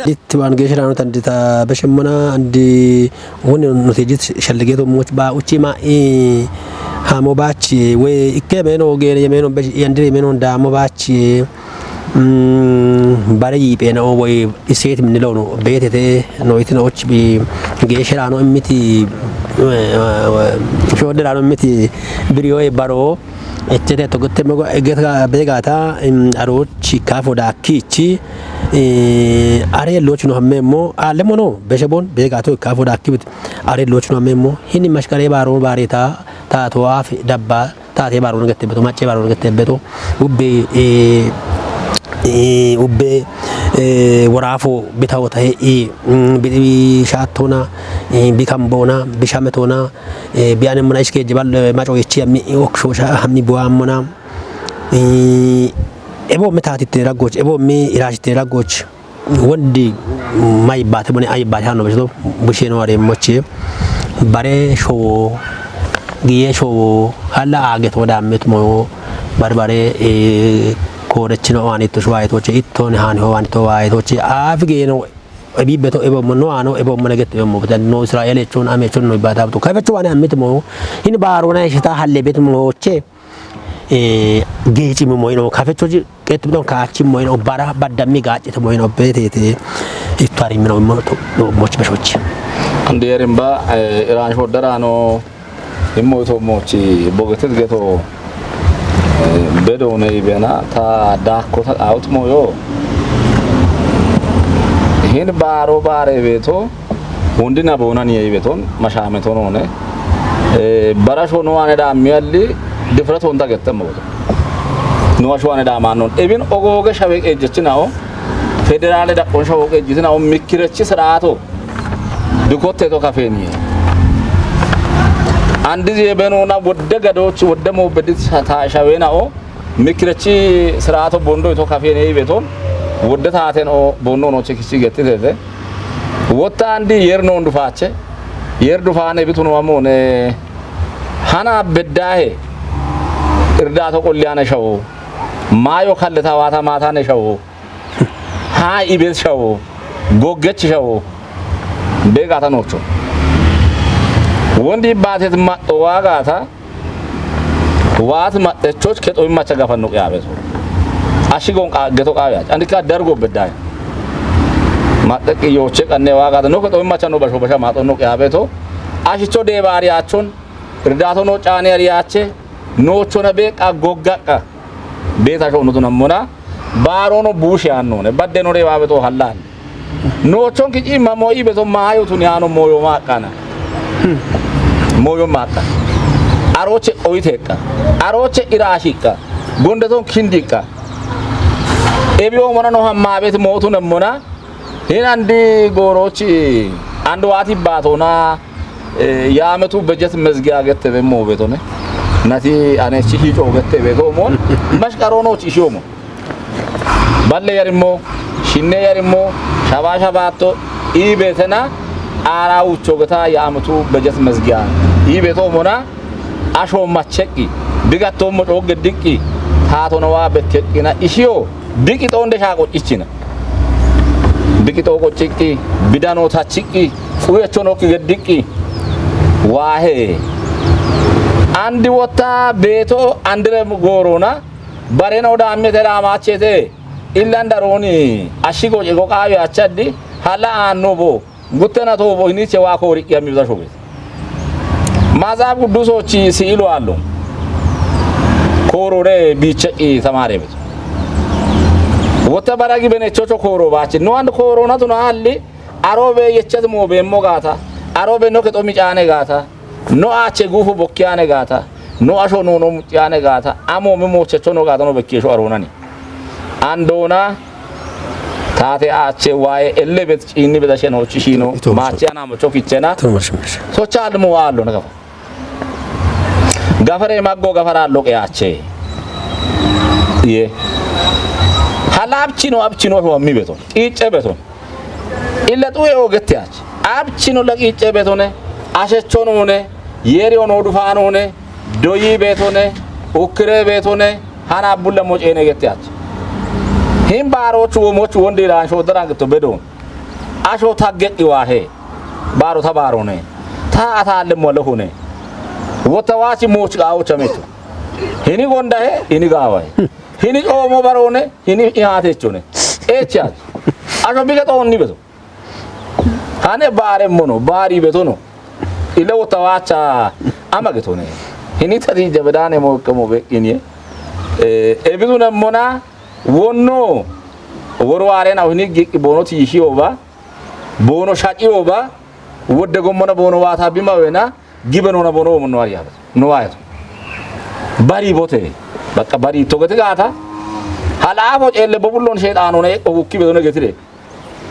Itti waan geeshiraano tandita beshemmona andi woni nuti jit shalligeeto moch ba uchi ma i hamo bachi we ikke meno gere meno be yandire meno da mo bachi. Mm, bare yipe na o boy iset min lo no bete te no itin och bi geeshiraano miti shodiraano miti biriyo e baro. Echete togotte mogo egeta begata, em, arochi kafo dakkichi, eh, are lochuno hammemmo, alemono, beshebon, begato kafo dakkibit, are lochuno hammemmo, hini mashkare baro bareta, tato afi dabba, tate baro gette beto, macce baro gette beto, ubbe, eh, eh, ubbe, eh, worafo bitawo tahe, eh, mm, bi, bi shattona, eh, bi kambona, bi shametona, Eh, biyane mona iske jebal, eh, maco yechi ammi oksho sha hammi buwa mona. Eh, ebo me tatite ragoch, ebo me irashite ragoch. Wondi mai bate bone ai bate hano beso, busheno are moche. Bare showo, giye showo, hala age to da met mo. Bare bare, eh, kore chino wani to shwa to che, itto ne han ho wani to wa to che. Afige no, ebi beto ebo mo no ano, ebo mo neget ebo mo. Betan no Israel echon, ame echon no ibata to. Kafe chwa ne amit mo. Hin baro na shita halle bet mo che. Eh, geecimi moyino, kafechochi qettibidon kaachi moyino, bara baddami gaacite moyino, beetete, ittuari mino mo-, to-, mo-, mochi beshochi. Andi yerimba, eh, iransho darano, immo ito mochi, bogetet geto, eh, bedo ne ibena, ta dakko ta out moyo. Hin baro bare beto, Hundina boonani yei beton, mashame tonone. Eh, barasho no ane da miyalli, difrat honta gette mo. No asho ane da manon. Ebin ogoge shawe ejjechinao, federale da on shawo ejjechinao, mikkirechi siraato. Dukotte to kafeni. Andi je benona wodde gadoch, wodde mo bedit ta shawe nao, mikkirechi siraato bondo to kafeni yei beton, wodde taten o bondo no chekichi gettitete. Wotta andi yer non dufaache, yer dufaane bituno amone hana beddahe, irdaato qolliyane shawo, maayo kalle tawata maatane shawo, ha ibes shawo, goggech shawo, be gata nocho. Wondi batet ma o wagata, Waati maxechoch kexo imacha gafanno qiyaabeto. Ashi gon qa-, geto qaawe ach. Andika dargo beddaye. Maxeqi yooche qanne waagata no kexo imacha no basho basha maaxo no qiyaabeto. Ashicho deebaari achon. Irdaato no caane ari ache. No chona beeqa goggaqqa. Beeta shono tunammona. Baarono buushe annone. Badde no reewaabeto hallaan. Noochon kici mamo ibeto maayo tuni ano moyo maaqana. Moyo maaqana. Aroche oyiteqa. Aroche irashiqa. Gondeton kindiqa. Ebi omona no hammabet mootun emmona. Hinandi gorochi. Ando ati batona. Eh, yaametu bejet mezgiya gette be mo betone. Nati ane chi hicho gette be to mon. Mashqarono chi shomo. Balle yarimmo, shinne yarimmo, shaba shabaatto, ii beetena, aara uchogeta yaamutu bejet mezgiya. Ii beeto mona, asho macheqqi, bigatto mo cogge diqqi, taatono wa bekkeqqina ishiyo, diqi xonde shaaqo ichina. Biqi xoqo ciqqi, bidano tachiqqi, uyecho nokki geddiqqi. Waahe. Andi wotta beeto andire goorona, Bareno daammete daamaachete, illan darooni, ashshi goce goqaawe achaddi, halla aanno bo, guttena too bo, hiniche waa kooriqqi ammi biza shobe. Mazaaf Quddusoochi si'ilu aallo. Koorore biiche'i tamaare beto. Wotta baragi benechocho kooro baachi. No and koorona tuna halli, arobe yechet mo beemmo gaata. Arobe no kexo micaane gaata. No ache gufu bokkiyane gaata, no asho no no muciyane gaata, amo me mochecho no gaata no bekkesho aronani. Andona, tate ache wae elle bet chinni beta sheno chishino, Ito, ito. Machi ana mo chokichena. Ito, mashi, mashi. So chal mo wallo na gafa. Gafare maggo gafara lo ke ache. Ye. Halab chino ab chino ho mi beto. Iche beto. Illa xuye ogette ach. Abchino laqiche betone, ashechonone, yeri ono dufanone, doyi betone, ukire betone, hana bulla moch ene gette ach. Him baro chuo moch wonde ran sho daran gitto bedon. Asho tagge iwahe. Baro ta barone. Ta atalle mo lohune. Wota wachi moch ga ocha meto. Hini gonda he, hini gawa he. Hini omo barone, hini ihate chone. Echa. Asho biga to onni beto. Hane bare mono, bari betono. Ile wota wacha ama getone. Hini tati jabedane mo kamo be inie. Eh, ebiduna mona wonno. Woro are na hini gi bono ti shi oba. Bono shaki oba. Wodde gommona bono wata bima wena. Gibe nona bono mo no ariya. No wayato. Bari bote. Bakka bari to gete gata. Hala afo elle bobullon shaytano ne ko kibe do ne getire.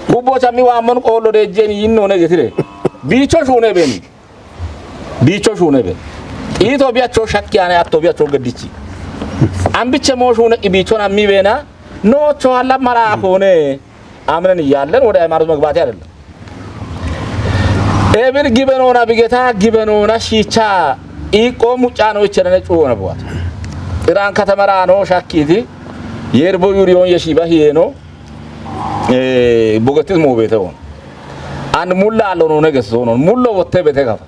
Kubbo chammi wa mon ko lo de jeni yinno ne getire. Bicho shune beni. Bicho shune be. Ito biacho shakkiyane atto biacho gedichi. Ambiche mo shune ibicho na mi bena. No cho alla mara ko ne. አምነን እያለን ወደ ሃይማኖት መግባት አይደለም። ኤብር ጊበኖና ብጌታ ጊበኖና ሺቻ ኢቆ ሙጫ ነው ይቸነነ ጩሆነ በዋት ኢራን ከተመራ ነው ሻኪቲ የርቦ ዩሪዮን የሺባ ሂዬ ነው። እ፣ ቦገትስ ሞቤተ ሆን አንድ ሙላ አለው ነው ነገስ ሆኖ ሙሎ ወተ ቤተ ከፋ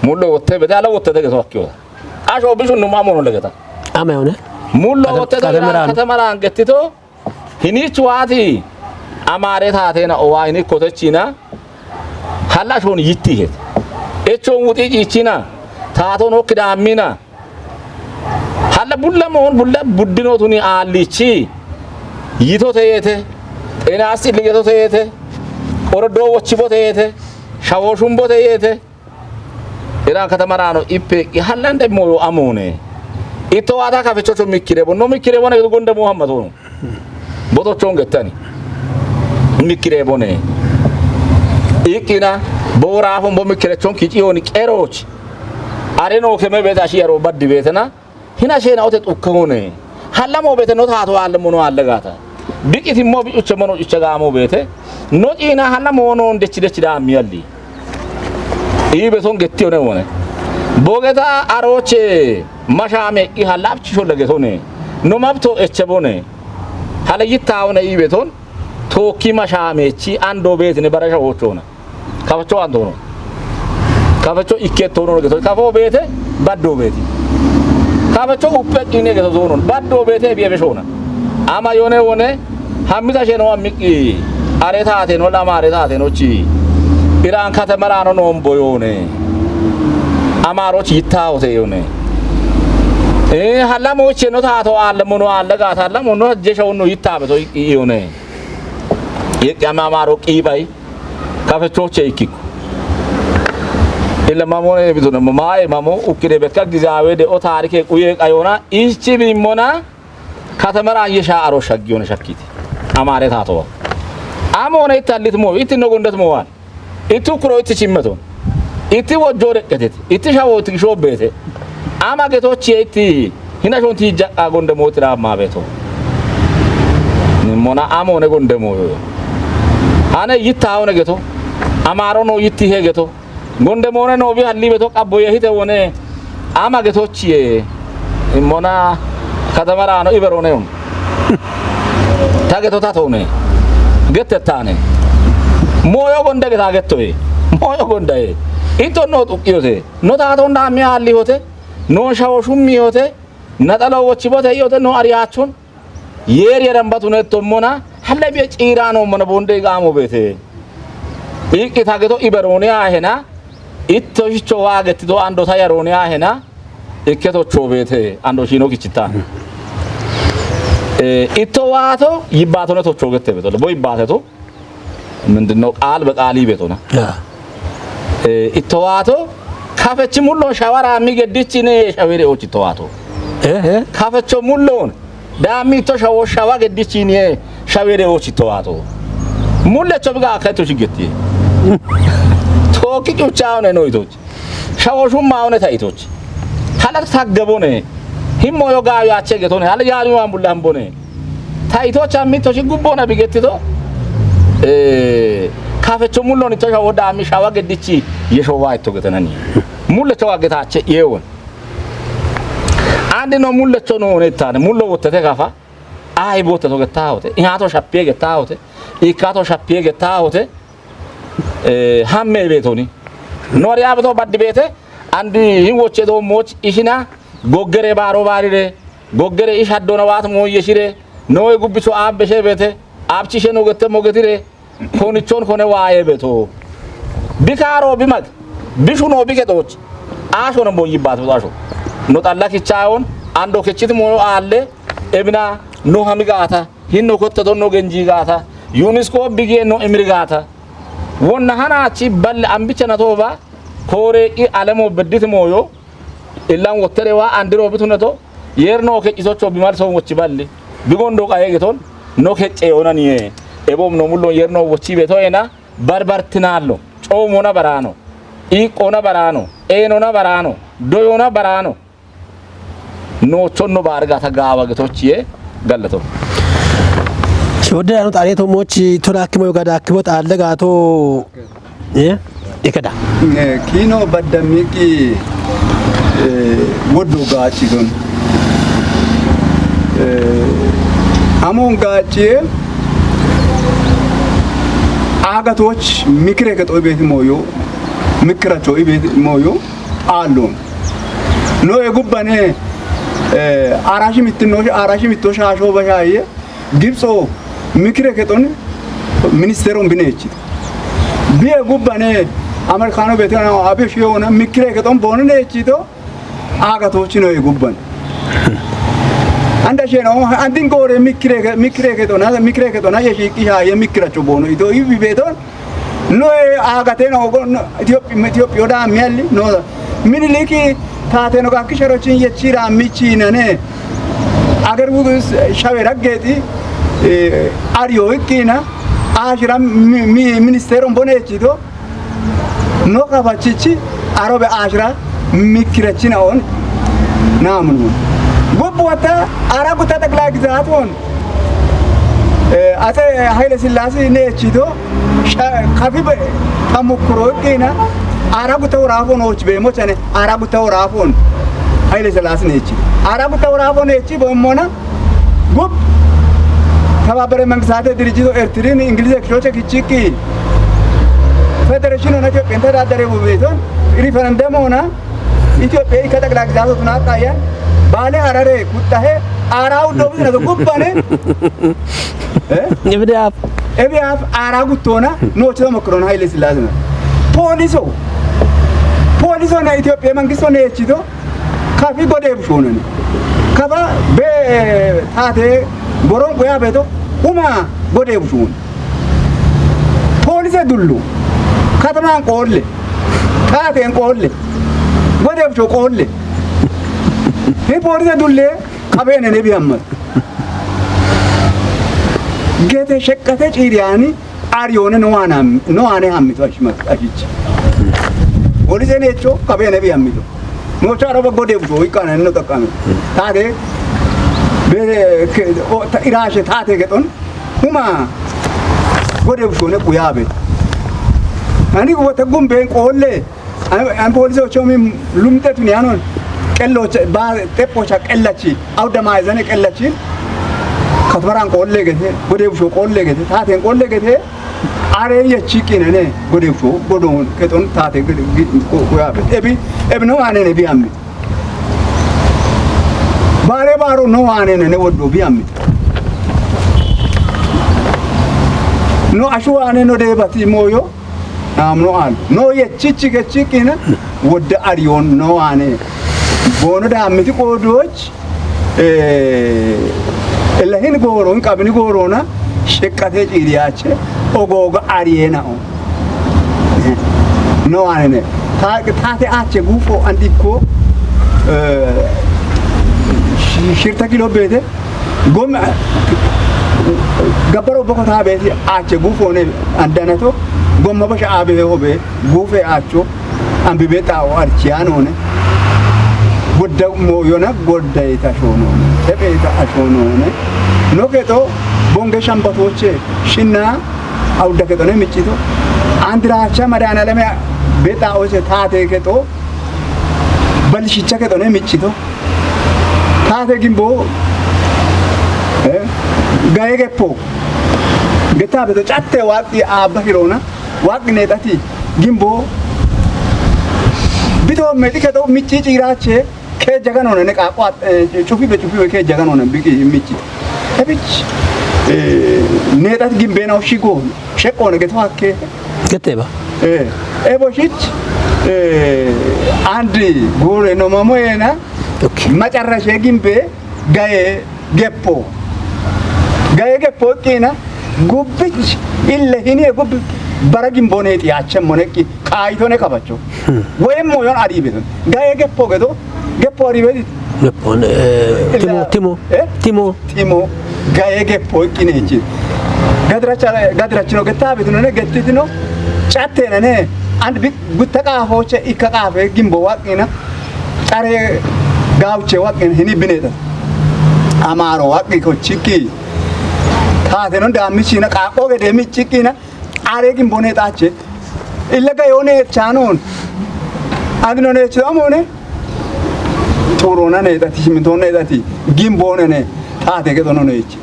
ሙሎ ወተ ቤተ አለ ወተ ተገሶ አኪዮታ አሾ ብሹ ነው ማሞኖ ለገታ Ama yone. Mullo Kata-, wotte to katama Iran raano. Katama raan gettito. Hinichi waati Amaare taateena owa hini kotechina. Halla shon yitti het. Echon wuti jichina. Taaton okki daammina. Halla bulla moon bulla buddino tuni aallichi. Yito teyete. Xeena asxilli geto teyete. Orodo wochibo teyete. Shawo shumbo teyete. Iran katama raano ippe i hallande moyo amoone. Itto waata kafechocho mikkire bo. No mikkire bo ne gonde Muhammad ono. Boto chonge tani. Mikkire bo ne. Ikkina bo raafon bo mikkire chonki cioni qeroch. Are no keme beta shi aro baddi betena. Hina shena ote xukkahone. Hallamo bete no taato alle mono alle gata. Biqiti mo bicuche mono cuche gamo bete. No ina hallamo no ndechi dechi da miyalli. Ibe son getti one wone. Bogeta aroche mashame i halapchi sholla getone. No mabto eche bone. Hala yitta one ibe ton. Tokki mashame chi ando betine barasha ochona. Kafacho andono. Kafacho ikke tono geto. Kafo bete baddo beti. Kafacho uppe ine geto tono. Baddo bete biye beshona. Ama yone wone hammita sheno ammiki. Are taate no lama are taate no chi. Iran katama raano no mbo yone. Amaro chi taote yone. Eh, hallamo cheno taato alle mono alle gata hallamo no jesha wonno yittabe to i-, i-, yone. Yekki ama amaro qibai. Kafechoche ikkiko. Illa mamone bituna mamae mamo ukkide bekka gizawe de o tarike quye qayona ichi bimmona katamara yesha aro shaggiyona shakkiti. Amare tato. Amone itallit mo, itti no gondat mo wan. Itti kuro itti chimmeto. Itti wojjo reqqetet. Itti shawo itti shobete. Ama getochi itti hina shonti jaqqa gonde motira ma beto. Ni mona amone gonde mo. Ane yitta one geto. Amaro no yitti he geto. Gonde mone no bi halli beto qabbo ye hite wone. Ama getochiye. Mona katamara no iberone on. Ta geto ta tone. Gette tane. Moyo gonde geta gettoye. Moyo gonde. Ito no tu kiyote. No ta ton da mi halli hote. No shawo shummi hote. Na talo wochi bote yote no ariyachon. Yeri yaran batune to mona. Halle bi ciira no mona bonde gamo bete. Iki ta geto iberone ahena. Itto shicho wa getti to ando ta yarone ahena. Ikke tocho bete ando shino kichita. Eh, itto wato yibbatone tocho gette beto. Bo yibbate to. ምንድነው ቃል በቃል ይቤቶና። ያ። Eh, itto wato kafechi mullo shawara mi geddichi ne shawere ochi to wato. Eh, eh. Kafecho mullo. Dami to shawo shawa geddichi ne shawere ochi to wato. Mulle cho biga akaito shigetti. Toki chucha one no itochi. Shawo shumma one ta itochi. Hala ta gabone. Himmo yo ga yo ache getone. Hala ya yo ambulla ambone. Ta itochi ammi tochi gubbona bigettito. Eh, kafecho mulloni to shawo dami shawa geddichi. Yesho wa ito getanani. Mulle cho wa getache yewon. Andi no mulle cho no ne tane. Mullo wotte te kafa. Ai botte to getahote. Ihato shappie getahote. Ikato shappie getahote. Eh, hamme betoni. Nori abeto baddi bete. Andi hin woche do moch ishina. Goggere baro barire. Goggere ish haddona wat mo yeshire. No e gubbiso abbe she bete. Abchishe no gette mo getire. Konichon kone waye beto. Bikaro bimag. Bishuno bike doch. Asho no boyi bat asho. No talla kichayon. Ando kechit mo alle. Ebina no hamigata. Hinno kotta donno genji gata. Yunisko bige no emiri gata. Wonna hana chi balle ambicha na toba. Kore i alamo beddit moyo. Illan wottere wa andiro bitune to. Yer no ke isocho bimal so wochi balle. Bigondo kaye geton. No ke che onaniye. Ebom no mullo yer no wochi beto ena. Barbartinallo. Chomona barano. Iqona barano. Enona barano. Doyona barano. No chonno barga ta gawa getochiye gallato. Shi wodde anu xare to mochi to dakkimo yoga dakkimo xalle gato. Eh? Ikada. Eh, kino badda miki, eh, woddo gachi don. Eh, amon gachi agatoch mikre ke to ibeti moyo. Mikra cho ibeti moyo. Allon. No e gubbane Eh, aarashi mittinno, aarashi mitto shaashoo bashaaye, Gibtso mikire kexon ministeron bineechito. Biye gubbane Amerikaano beetena abi shiyoona mikire kexon boone neechito, aagatoochino ye gubban. Anda sheno, andin gore mikire ke-, mikire kexona, mikire kexona ye shiiqi shaaye mikiracho boono ito ibi beeton, Noe aagateno ogo no, Itiyophi-, Itiyophiyo daammi alli no. Miniliki taateno gakki sharochin yechi raammichi nane. Ager wugus shawe raggeeti, eh, ariyo ikkina, aashira mi-, mi-, ministeron boneechito. No kafachichi arobe aashira mikkirechina on naamun. Gubbu watta ara gutta xeqilaa gizaat on. Eh, Atse Haile Sillaase neechito, sha-, kafi be-, tamukkuro ikkina, aara gutta woraafoon ooch beemmo chane, aara gutta woraafoon Haile Sillaase neechi. Aara gutta woraafoon neechi boommona, gub, Tabaabare Mangistaate Dirijjito Ertirin Ingilize kichoche kichikki, Federeeshinoona Itiyophiyan tadaadare bubeeton, riferendemoona, Itiyophiya ikka xeqilaa gizaatotun aaxxaayyan, Baale Harare kuxxahe, aara uddo bisinato gubbane, Eh? Ebidaaf. Ebidaaf aara guttoona, noochito mokkiroona Haile Sillaasena. Pooliso. Poolisona Itiyophiya mangisto neechito, kafi godee bushoonani. Kafa be taate goron quyaa beeto, uma godee bushoon. Poolise dullu. Katamaan qoolle. Taateen qoolle. Godee bushoo qoolle. He poolise dullee, qabeenene bi hammat. Gete sheqqate ciiriyani ariyoone no waana, no waane hammito ashima-, ashichi. Polise neecho kabeene bi hammito. Noocho araba godee busho ikkana no taqqame. Taate be ke-, o, ta-, iraashe taate kexon huma godee bushoone quyaabe. Ani wota gumbeen qoolle An, an poolisocho mi lumte tuni anon qellocha, ba, xephocha qellachi, awda maayzane qellachin, katmaraan qoollee gete, godee bushoo qoollee gete, taateen qoollee gete, aree yechi qinene, godee bushoo, godoon kexon taate gede, gi-, ko-, koyaabe. Ebi, ebi no waanene bi hammi. Baare baaro no waanene ne woddo bi hammi. No ashu waane no deebati mooyo, Naamno aal. No yechichi kechikkina wodda ariyoon no waane. Boono daammiti qoodooch, eh, ella hin gooroon, qabini gooroona, sheqqatee ciiriyaache, ogooga ariyeena'o. Eh, no waanene. Ta-, taate aache guufo andikko, eh, shi-, shirta kilo beete, Gom-, gabbaro boko taabeeti aache guufoone andanato, gomma basha aabehe hobe guufe aacho, ambibe xaa'o archiyaanoone, godda mooyona, goddayita ashoonoone, tepheeta ashoonoone, no kexo bonge shambatooche shinna awudda kexone miccito, andiraacha madaanalame bexaa'oche taate kexo, balshicha kexone miccito. Taate gimbo, eh, gaye geppo. Getta beto catte waaqqi aabba hiroona, waaqqi neexati gimbo. Bito mexi kexo micci ciiraache, kee jaganoona ne qaaqqo at-, eh, cufi be cufi be kee jaganoona biqi micci. Ebich, eh, neexati gimbeena shigo, sheqqoona geto hakke. Gete ba. Eh, ebo shich, eh, andi gure no mamo ena, Okay. Macarrashe gimbe gaye geppo. Gaye geppo ikkina gubbich ille hini gubbi bara gimboneeti yaachemmo nekki kaayitone kabacho. Hmm. Woyemmo yon ariibeton. Gaye geppo gedo, geppo ariibeti. Geppo, eh, illa timo, timo, eh? Timo. Timo. Gaye geppo ikkineechi. Gadiracha, gadirachino gettaabitino ne gettitino. Cattenene. And bi-, gutta qaafooche ikka qaafe gimbo waqqina. Care gaawuche waqqin hini bineta. Amaaro waqqi kochikki. Taateno daammichina qaaqqo gede michikkina. Are gimbo neexaache. Illa gayoone echaanoon. Andino neechi amoone. Xuuroona neexati, shimintoon neexati. Gimboone ne. Taate gedono neechi.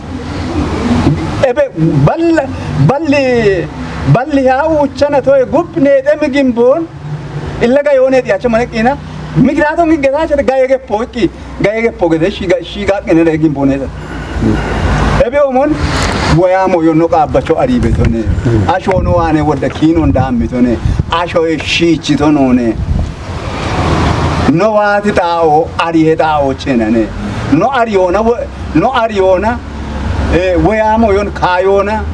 Ebe balla, balli, balli haa wuchana toye gub neexemi gimboon. Illa gayoone xiyaacha mane qina. Mikirato ngi getacho gaye ge poiki, gaye ge pogede shiga, shiga kene re gin boneta. Ebe omon, woya moyo no qabacho ari betone. Asho no wane wodda kinon da mitone. Asho e shichi to none. No wati tao, ari e tao chenane. No ari ona wo, no ari ona, eh, woya moyon kayona.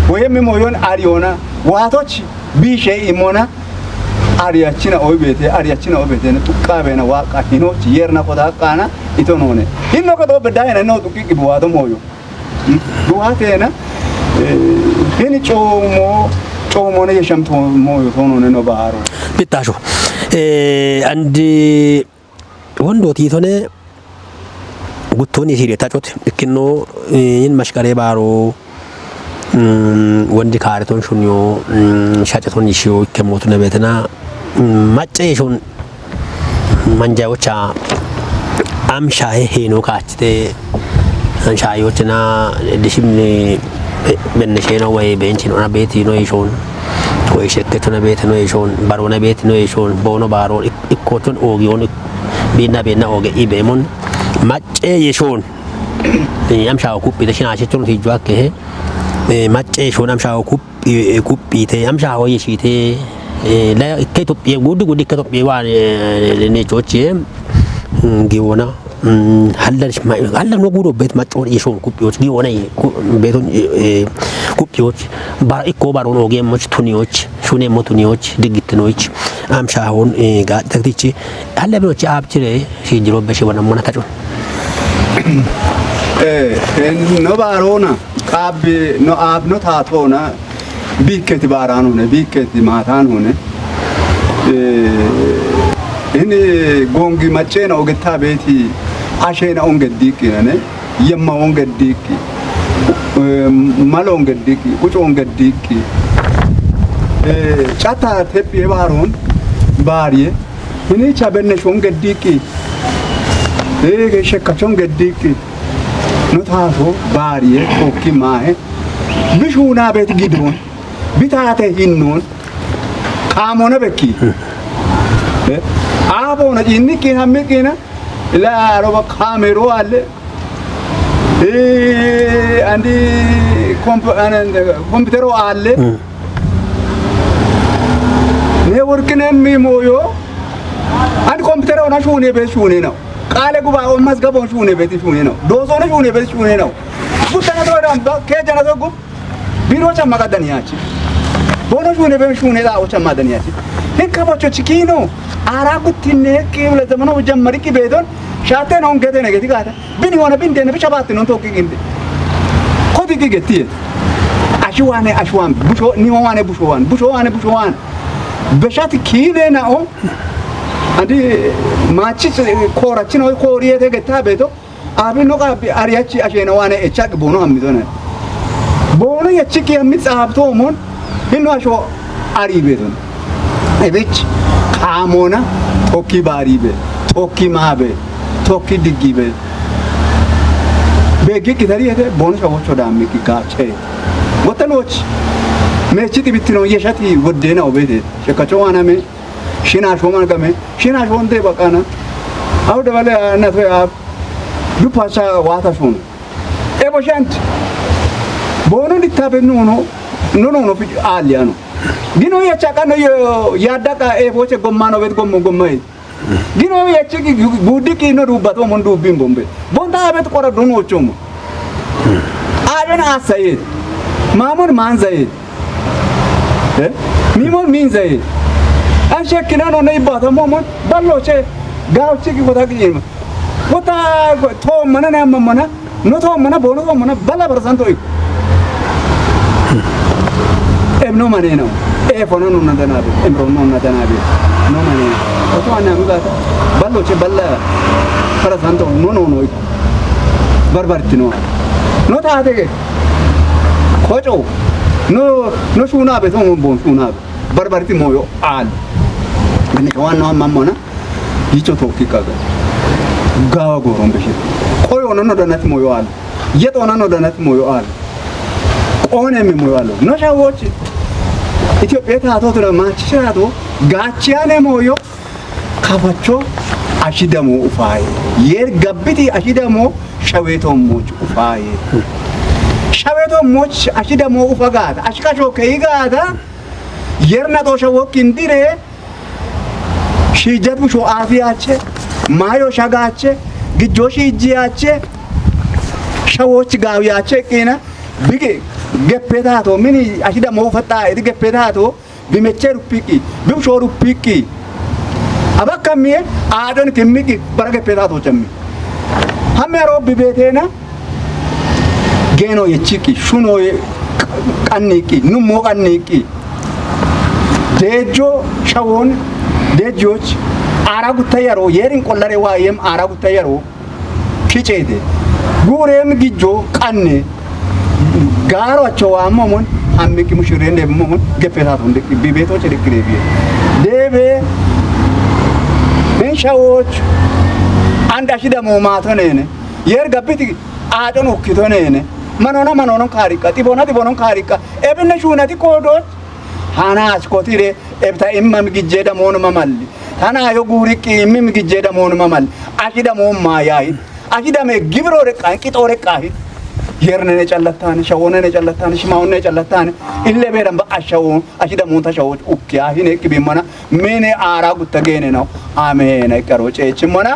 Woye mi moyon ari ona. Watochi, bishe imona. Ariyachina oy bete, ariyachina oy bete, ne tuqqa bena waqa hinochi yerna koda qana ito none. Hinno ko do bedayna no tuqi ki buwato moyo. Hmm? Buwatena, eh, hini chomo, chomo ne yesham to moyo to none no baro. Bitasho. Eh, andi Wondooti tone guttooni siire tacote ikkinno, eh, yin mashkare baaro, mm, wondi kaare ton shunyo, mm, shace ton ishiyo ikke mootu ne beetena, mm, macce shun manjayocha am shahe heno kaachite, an shayochina dishimni be-, benne shena way benchin ona beeti no ishon, way shekke tona beeti no ishon, baro na beeti no ishon, bono baro ik-, ikkoton ogiyon ik-, Beenna beenna oge i beemon, maccee yeshoon, eh, amshaawo kuphite, shinaashichon tiijjo akkehe, eh, maccee yeshoon amshaawo kuphi-, eh, kuphite, amshaawo yeshite, eh, la ikke Itophiya, guddi guddi ikke Itophiya waan, eh, nechochi, eh, mm, giwona, mm, hallan shma-, hallan no gudo bet maccoon yeshoon kuphiyoch, giwona ye-, ku-, beton, eh, eh, kuphiyoch, ba-, ikko baron oge moch tuniyoch, shune mo tuniyoch, diggitinoch, amshaawoon, eh, ga taktichi, Alle binochi aabchire si jiro beshi wana mana tachun. Eh, eh, no baarona, qaabbi no aab no taatona, biikketi baaranone, biikketi maatanone. Eh, ini gongi maccena ogetta beeti, ashena ongeddiikkine, yemma ongeddiikki, eh, malo ongeddiikki, qucu ongeddiikki. Eh, catta teppi e baaron, baariye, Hinicha benne shon geddiiqqi. Eege shekka shon geddiiqqi. No taaso baariye tokki maahe. Bishuuna bet gidoon. Bitaate hinnoon. Kaamona bekki. Eh, aaboona ciinniqqi hammiqqina. Ila roba kaamero alle. Eh, andi komp-, anand-, kompitero alle. Mm. Ne workine mi moyo. Andi kompitero na shune be shune no. Qaale gubaa'oon mazgaboon shune be shune no. Doosoon shune be shune no. Guttana to dan ba, ke jana to gu. Biro cha magadani yachi. Bono shune be shune da o cha madani yachi. Hin ka bocho chikino. Ara guttinne ki ule zamano jammari ki bedon. Shate non gete ne geti gata. Bini wana bin dene bicha batti non tokki gindi. Kodi ki geti. Ashi wane, ashi wan. Busho, ni wane busho wan. Busho wane busho wan. Beshati kine na o. Andi machi kora chino kori ete geta beto. Abi no qabi ari achi ashena wane echak bono hammi done. Bono yachi ki hammi tsabto mon. Hinno asho ari bedon. Ebich, kaamona, tokki baaribe, tokki maabe, tokki diggibe. Beeggi qitari yete, bono shawocho daammi ki gaache. Wottanoch, mechi tibittino yeshati woddena obete. Shekacho waname, shina shoma game, shina shonde bakana. Au dabale na to ya, du pasa wata shon. Ebo shant. Bono dittabe nono, no, no, no, fi aliano. Gino ya chaka no yo, ya daka ebo che gommano bet gommo gommai. Gino ya chiki guddi ki no dubbato mon dubbin bombe. Bonta abet kora dono chomo. Aben asaye. Mamon manzaye. Eh? Mimon minzaye. An shekina no nei bata momon. Ballo che. Gao chiki kota ki yema. Kota to mana na mana. No to mana bono to mana bala barasan to. Em no mane no. E fona no na danabe. Em ro no na danabe. No mane. Oto ana mi gata. Ballo che balla. Barasan to no no no. Barbarti no. No ta te. Kocho. No no shuna be to bon shuna be. Barbarti moyo al. Ani kawan no mamona. Yicho tokki kaga. Gawa goron beshi. Koyo no no danati moyo al. Yeto na no danati moyo al. One mi moyo al. No sha wochi. Ethiopia ta to tura machi sha to. Gachiane moyo. Kafacho ashi damo ufaaye. Yer gabbiti ashi damo shawee toommoch ufaaye. Shawee toommoch ashi damo ufa gaata. Ashi kashoo keyi gaata. Yer naxoo shawoo kindire. Shiijjat bushoo aafi yaache. Maayoo shagaache. Gijjoo shiijji yaache. Shawooch gaawi yaache qiina. Bige geppee taatoo. Mini ashi damo ufa xaa'eti geppee taatoo. Bimeche rupiqqi, bibusho rupiqqi. Abakka miye aadon kimmiqqi bara geppeta to chammi. Hamme aro bibeteena geeno yechiqqi, shuno ye-, qanniqqi, nummo qanniqqi. Deejjo shawon, deejjoch aara gutta yaro, yerin qollare waayem aara gutta yaro. Kiceete. Guureem gijjo qanne gaaro acho waammomon, hammiqqi mushirreen deebimomon, geppetaatoon deqqi, bibeetooche deqqi deebiye. Deebee, hin shawooch, and ashi damo maato neene, yeer gabbiti aacon ukkito neene, manoona manoonon kaariqqa, xiboona xibonon kaariqqa, ebinne shuunati koodooch, hanaach kotire, ebta immam gijjee damoon mamalli. Tanaayo guuriqqi immim gijjee damoon mamalli. Ashi damoon maayaahin. Ashi dame gibiroo reqqaahin, qixoo reqqaahin. Yernene callattaane, shawoonene callattaane, shimaawonnene callattaane. Ille beeran ba ashawoon, ashi damoon ta shawooch ukkiyaa hin eqqi bimmana. Mene aaraa gutta geene naw. Ameena iqqaroo ceechimmana.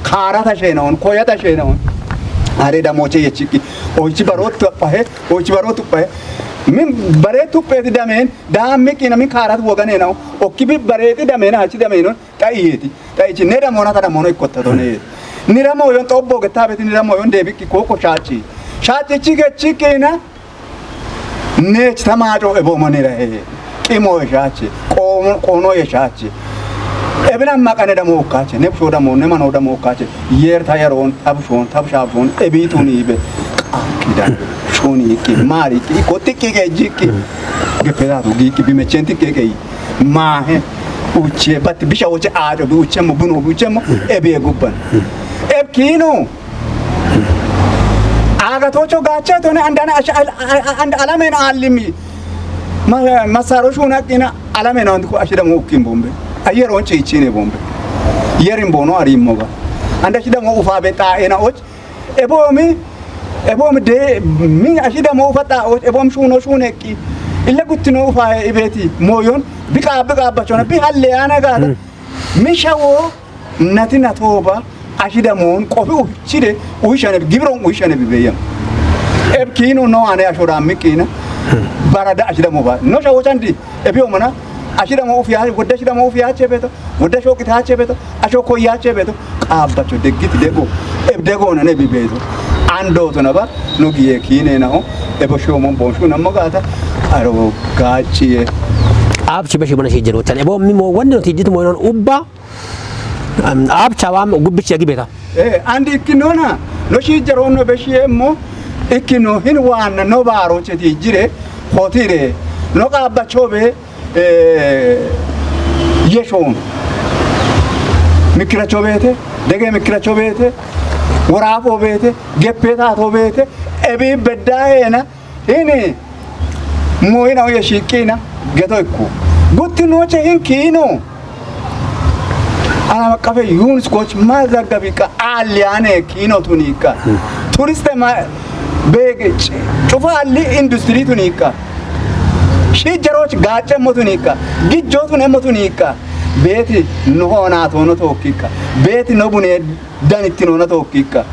Kaara ta sheenawoon, koya ta sheenawoon. Are damooche yechiqqi. Oichi baroo tuphahe, oichi baroo tuphahe. Min baree tupheeti dameen, daammiqqina min kaarat wogane naw. Okki bi bareeti dameena, hachi dameeno. Xa iyeeti. Xa ichi ne damoona ta damoono ikkottato ne. Nira mooyon xobbo gettaabeti nira mooyon deebiqqi kookko shaachi. Shaachichi gechiqqina neech ta maaco eboomonira he. Qimo yeshaachi. Qoono, qoono yeshaachi. Ebina maqane damo ukkaache. Ne busho damo, ne mano damo ukkaache. Yeer ta yaroon, ta bushoon, ta bushaabshoon, ebiituun iibe. Qaakidan, shuniiqqi, maariqqi, ikko xiqqi geejjiqqi. Geppetaatu giiqqi, bimecheen xiqqeeqeyi. Maahe uche, but bisha woche aaco bi uchemmo, buno bi uchemmo, ebiye gubban. Eb kiino. Aagatocho gaache tone andana asha, al-, a-, a-, and alamen aallimi. Ma-, masaro shuna qina alamen and ku ashida mo ukkin bombe. Ayeron chichine bombe. Yerin bono arimmo ba. Anda shida mo ufa be ta ena och. Ebomi, ebomi de, mi ashida mo ufa ta och, ebom shuno shuneqqi. Ille guttino ufa ibeti. Moyon, biqa, biqa bachona, bi halle ana gada. Mi shawo, nati natoba, ashida mon, qofi uchide, uishane, gibron uishane bibeyam. Eb kino no ane ashora mi kina. Barada ashida mo ba. No shawo chandi, ebi omana, ashida mo ufiya, wadda ashida mo ufiya chebeto, wadda shokita chebeto, ashoko ya chebeto, qaabbacho deggiti dego, eb dego nane bibeto. Ando to naba, no giye kine na o, ebo shomon bonshu namagata, aro gachiye. Aab chibe shibana shijero chan. Ebo mi mo wande no tijit mo non ubba. Am, aab chawaam gubbichi agi beta. Eh, andi ikkinona, no shijero no beshiye mo, ikkino hin waanna no baro cheti jire, hotire, no qaabbacho be, eh, yeshon. Mikiracho bete, dege mikiracho bete, worafo bete, geppeta to bete, ebi beddaena, Ini, moyina uye shiqqina, geto ikku. Gutti noche hin kino. Alama qafe Yunus koch ma zaggabi qa aliyane kino tunika. Turiste ma bege ch-, chufa alli industry tunika. Shi jaroch gache mo tunika. Gijjo tune mo tunika. Beti no hona tono tokika. Beti no bune dan ittinoona tookkikka.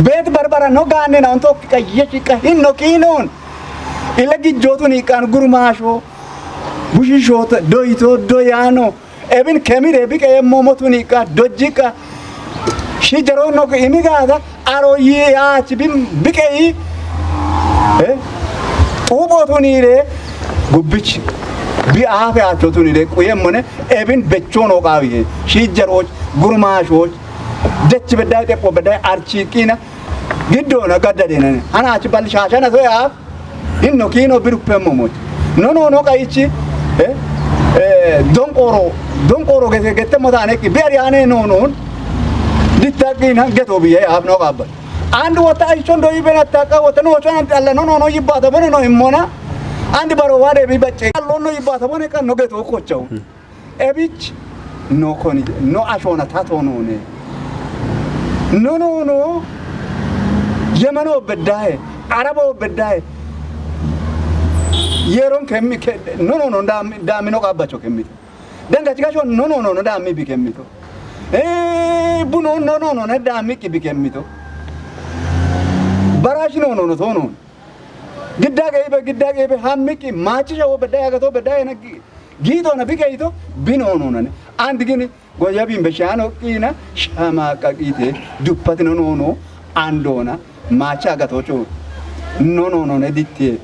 Beet barbara no gaanne naon tookkikka yeshikka hinno kiinoon. Ila gijjootu niiqqaan gurmaashoo, bushishoota, doyitoo, doyaanoo, ebin kemire biqe yemmoo motu niiqqaa, dojjikka. Shijaroo nok imigaata, aro yaachi bin biqe yi. Eh? Xuuphootu niiree, gubbichi. Bi aafe aachootu niiree, quyemmone, ebin bechoo noo qaawihe. Shijarooch, gurmaashooch, Dechi bedai, tepo bedai, archi kina. Giddo na gadda de nane. Ana achi bal shasha na soya. Inno kino biru pemmo moch. No, no, no, kaichi. Eh? Eh, don koro. Don koro gete, gete mo tane ki. Beri ane no, no. Ditta kina, geto biye, ab no gabba. And wata aichon do ibena taka, wata no chon ante alla, no, no, no, ibata bone no immona. And baro wade bi bacce. Allo no ibata bone kan no geto kochau. Ebich, No koni, no ashona tato none. No, no, no. Yemano beddahe, Arabo beddahe. Yeron kemmi ke, no, no, no, dam, damino qabbacho kemmito. Danga chigasho, no, no, no, no, dammi bi kemmito. Eh, buno, no, no, no, no, dammi ki bi kemmito. Barashi, no, no, no, so, no. Gidda geibe, gidda geibe, hammiki, machisha wo beddahe, agato beddahe, na gi-, gito na bi geito, bino, no, no, ne. And gini, Goya bimbe shano kina, shama kakite, dupati no no no, andona, macha gatocho, no no no ne ditte,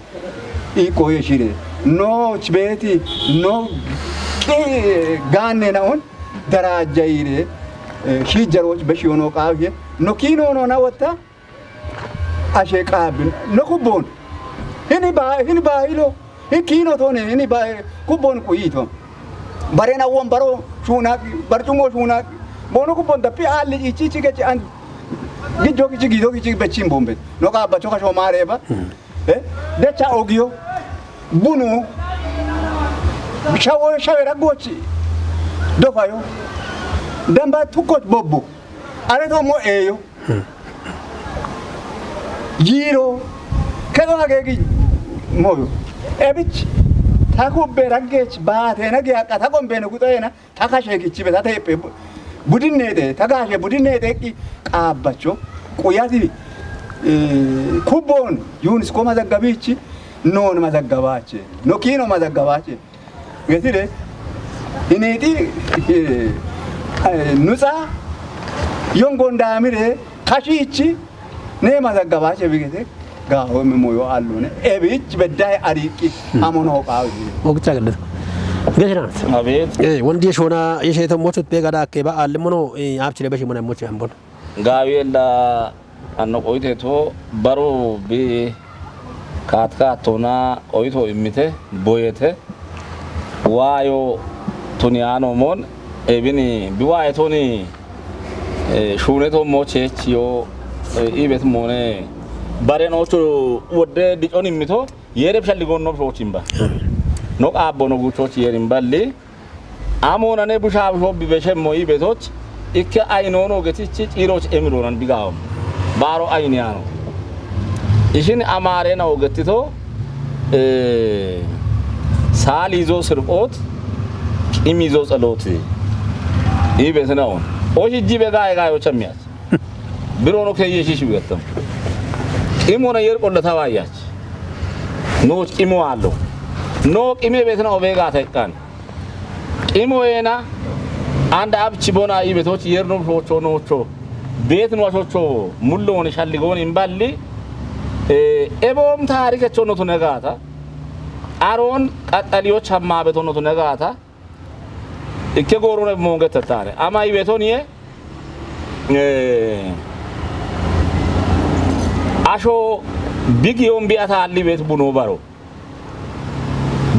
iko yeshire, no chbeti, no ki gane na on, daraja ire, eh, shi jaroch beshi ono kavye, no kino no na wata, Ashe qaabin. No kubbon. Hini ba, hini ba ilo. Hi kino tone, hini ba kubbon ku ito. Barena won baro shuna, barchumo shuna. Bono kubbon da pi ali ichi chi ke chi an. Gijo kichi gido kichi bechin bombe. No ka bacho ka shomare ba. Eh? De cha ogiyo. Bunu. Shawo shawera gochi. Dofayo. Damba tukoch bobo. Are to mo eyo. Yiiro, kedo hagee gi moyo. Ebich, ta kubbe raggech baatena gi haqqa ta gombene guxoyena, ta kashe gichibe, ta teephe bu-, budinneete, ta gaashe budinneete eqqi qaabbacho, quyati, eh, kubboon yuunisko mazaggabichi, noon mazaggabaache, no kiino mazaggabaache. Getire, initi, eh, nusa, yongon damire, kashichi, ne mazaggabache bigete, gaho me moyo allone, ebich beddahe ariqi, amono qawi. Ogcha gadda. Geshanat. Abeet. Eh, wandi shona, yeshe to mochut pe gada ke ba alle mono, eh, apchire beshi mona mochi ambon. Gaawiyella anno qoyte to baro bi kaat kaat tona qoyto immite boyete waayo tuni ano mon ebini bi waaye toni, eh, shune to mo chechiyo, eh, ibet mone bare no to wodde di on immito yere shalli gonno shochimba. No qabbo no gucho yerin balli. Amona ne busha busho bi beshe moyi betoch, ikke aynono getichi ciroch emironan bigawon. Baro ayniyano. Ishin amare na ogetito, eh, sali zo sirqot, qimi zo tsaloti. I betnaon. O hijji be gaye gaye o chamiyach. Biro no keye shishi betam. Qimo na yer qolla tawayach. No qimo allo. No qime betna o be ga taykan. Qimo ena, anda abchi bona ibetoch yerno shocho nocho. Bet no shocho, mullo ni shalli goni imballi. Eh, ebom tarike chono to negata. Aron qaxaliyo chamma betono to negata. Ikke gorone monge tatare. Ama ibeton ye, eh, asho bigi yombi atalli bet buno baro.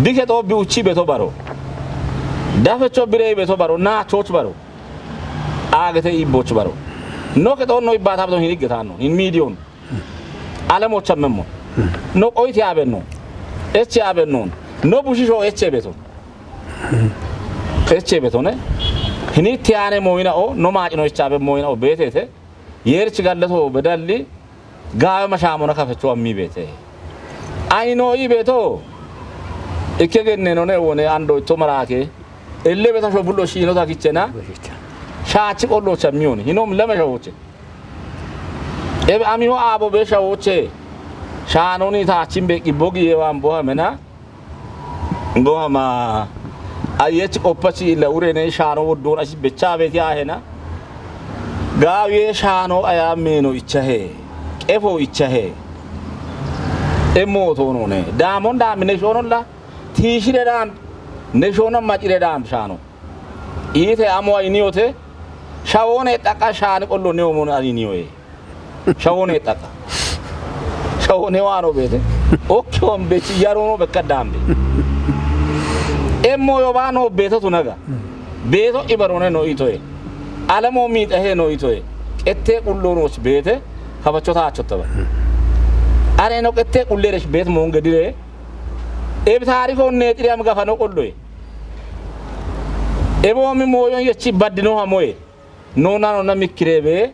Bike to bi uchi beto baro. Dafe cho bire beto baro, na choch baro. Agete iboch baro. No ke to no ibata to hinigeta no, in million. Alemo chamemo. No oiti abenno. Eche abenno. No bushisho eche beto. Eche beto ne. Hini tiane moina o, no machino eche abe moina o betete. Yerchi gallato bedalli. Gaawe mashaamona kafecho ammi beete. Ayino i beeto. Ikke genne none wone ando itto maraake. Elle beta sho bullo shiino ta kichena. Shaachi qollo chamiyoni. Hinom leme shawoche. Ebe amiho aabo be shawoche. Shaanoni taachin be qibbo giye wan boha mena. Ngo ama ayech qoppachi illa urene shaano woddon ashi becha beti ahena. Gawiye shaano aya meno ichahe. Qefo ichahe. Emmo to none. Damon dam ne shonon la. Tishire dam. Ne shonon machire dam shaano. Ite amo ayiniyote. Shawone taqa shaani qollo ne omon ayiniyoye. Shawone taqa. Shawone wano bete. Okke on bechi yarono bekka dambe. Emmo yo bano beto tunaga. Beto ibarone no itoye. Alamo mi tahe no itoye. Ette qullo no bete. Kabacho ta chotta ba. Are no ette qulle resh bet mo ngedire. Eb tarikh on ne tiri am gafano qolloye. Ebo mi moyon yechi badino hamoye. Nona nona mikirebe.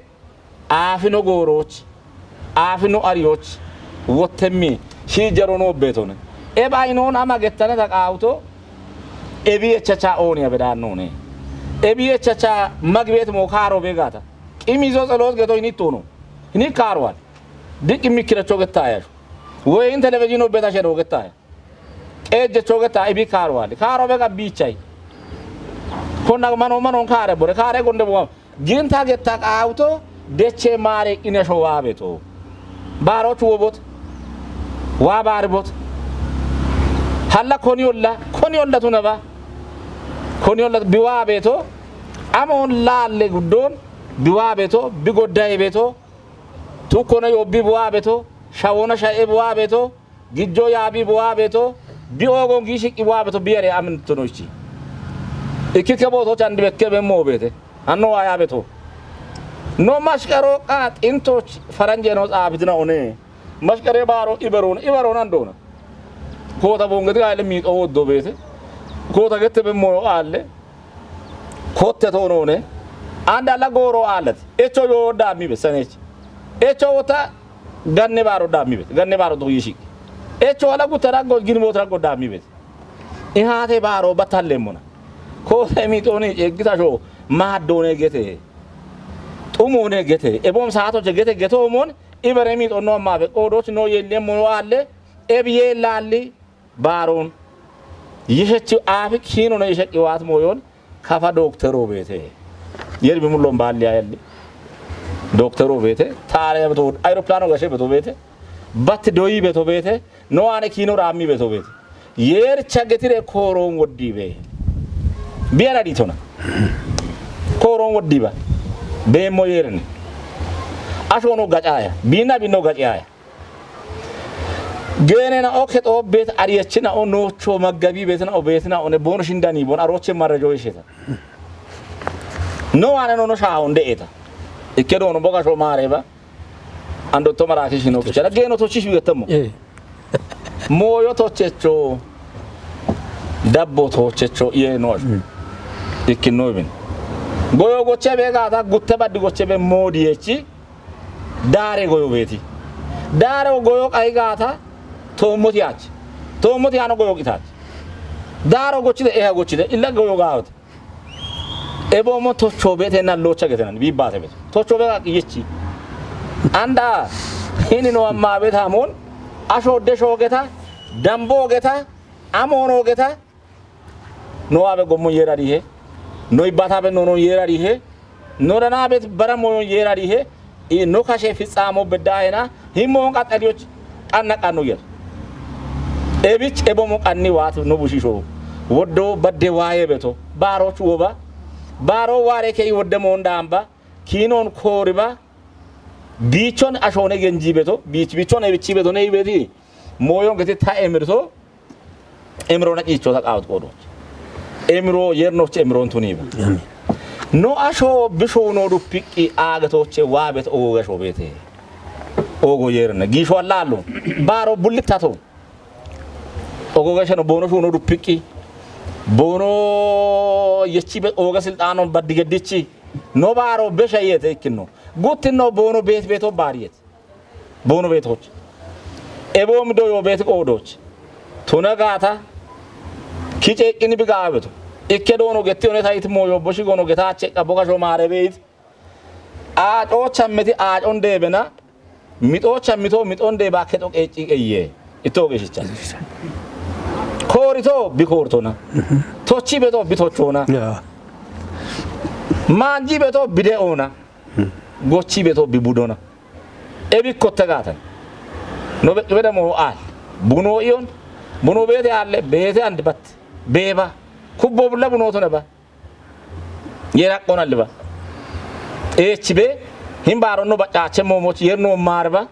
Afi no goroch. Afi no arioch. Wottemi. Shi jaro no betone. Eba inon ama gettane ta qawuto. Ebi echacha oni abedan none. Ebi echacha magbet mo karo begata. Qimizo tselos geto ini tono. Ini karwal. Dik mikira chogetaya. Wo in televizyon obeta shero getaya. Ejje chogeta ibi karwal. Karo bega bichay. Konna mano mano kare bore. Kare gonde bo. Ginta getta qawuto deche mare ine sho wabeto. Baro chuwobot. Wa baribot. Halla koni olla. Koni olla tunaba. Koni olla biwabeto. Amon lalle guddon. Biwabeto. Bigodday beto. Tukkona yobbi buwa beto, shawona sha'e buwa beto, gijjo yaabi buwa beto, bi ogon gishi ki buwa beto biyare amin tonoichi. Ikike boto chandi bekke ben mo bete. Anno wa ya beto. No mashkaro qa xintoch faranje no xaabidina one. Mashkare baro iberon, iberon andona. Kota bongeti gale mi o do bete. Kota gette ben mo alle. Kotte to none. Anda la goro alat. Echo yo dami be sanech. Echo wota ganne baro dami be. Ganne baro do yishi. Echo ala gutara go gin motra go dami be. Ihate baro batalle mona. Kota mi to ne egita sho. Ma do ne gete. Tumo ne gete. Ebom sato je gete geto mon. Ibere mi to no ma be. Odoch no ye le mo alle. Ebiye lalli. Baaroon yishechi aafi kiinona yisheqi waat mooyon kafa dooktero beete. Yer bi mulloon baalli ayalli dooktero beete. Taaraya beto, ayroplaano gashe beto beete. Batti doyi beto beete. No aane kiino raammi beto beete. Yer chagetire kooroon woddi be. Biyana diitona. Kooroon woddi ba. Beemmo yerni. Ashoono gacaaya. Biinna biinno gacaaya. Geenena okke xoobbet ariyachina o noocho maggabi betina o betina one bono shindani bon aroche marrajo isheta. No wane no no shaawon de'eta. Ikke doono boga sho maare ba. Ando to mara kishi no kichara geeno to chishu gettamo. Eh. Moyo to checho. Dabbo to checho iye no ashu. Ikke no bin. Goyo goche be gata gutte baddi goche be modi echi. Daare goyo beeti. Daare goyo qayi gaata toommoti aach. Toommoti aano goyo qitaach. Daaro gochide eha gochide illa goyo gaawate. Ebo mo tocho beete na locha getenan biibate beete. Tocho be qa qiyechi. Anda hini no amma beeta mon asho de shogeta dambo geta amono geta No abe gommo yera dihe. No ibbata be no no yera dihe. No dana be bara mo yera dihe. I no kashe fitsamo bedahena. Himmo on qaxaliyoch qanna qanno yer. Ebich ebo mo qanni wat no bushisho. Woddo badde waye beto. Baro chuwoba. Baro ware ke wodde mo ndamba. Kinon koriba. Bichon ashone genji beto. Bich bichon ebichi beto ne ibeti. Moyon gete ta emirto. Emiro na ciichota qaawut qoodoch. Emiro yernoch emiroon tuniiba. Amin. No asho bisho no duppiqqi aagatoche waabet ogo gasho beete. Ogo yerna giisho allaallo. Baaro bullittato. Ogo gasho no boono shuuno duppiqqi. Boono yechi be oga silxaano baddi geddichi. No baaro besha yete ikkino. Guttinno boono beet beeto baariyet. Boono beetoch. Ebo mido yo beeti qoodoch. Tuna gaata. Kice iqqini bi gaabeto. Ikke doono getti one tayit mooyo boshi gono getaache qabbo gasho maare beeyit. Aaco chammeti aacon deebena. Mixo chammito mixon deeba keto qeecci qeyye. Ito geshicha. Koorito bi koortona. Tochi beto bi tochona. Ya. Manji beto bi de'ona. Gochi beto bi budona. Ebi kotte gaatan. No be, be damo al. Buno iyon. Buno beete alle, beete andi bat. Beeba. Kubbo bulla buno tone ba. Yera qonalli ba. Echi be. Himbaaro no ba cache momoch yer no mar ba.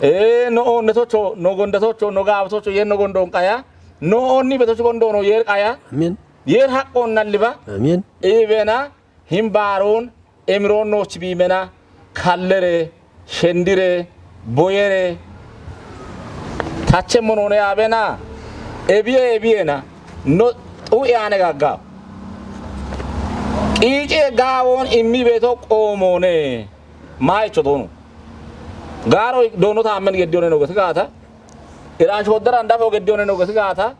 E no on ne tocho, no gonda tocho, no gaab tocho, yer no gondon qaya. No onni be tocho gondo no yer qaya. Amin. Yer haqqon nalli ba. Amin. Ibena. Himbaaroon emiroon nooch biimena kallere, shendire, boyere, tache monoone yaabena, ebiye ebiyena, no xu'e aane gagga. Iice gaawoon immi beeto qoomoone. Maayicho doonu. Gaaro doono taammen geddiyoone no gati gaata. Iraan shooddaran dafo geddiyoone no gati gaata.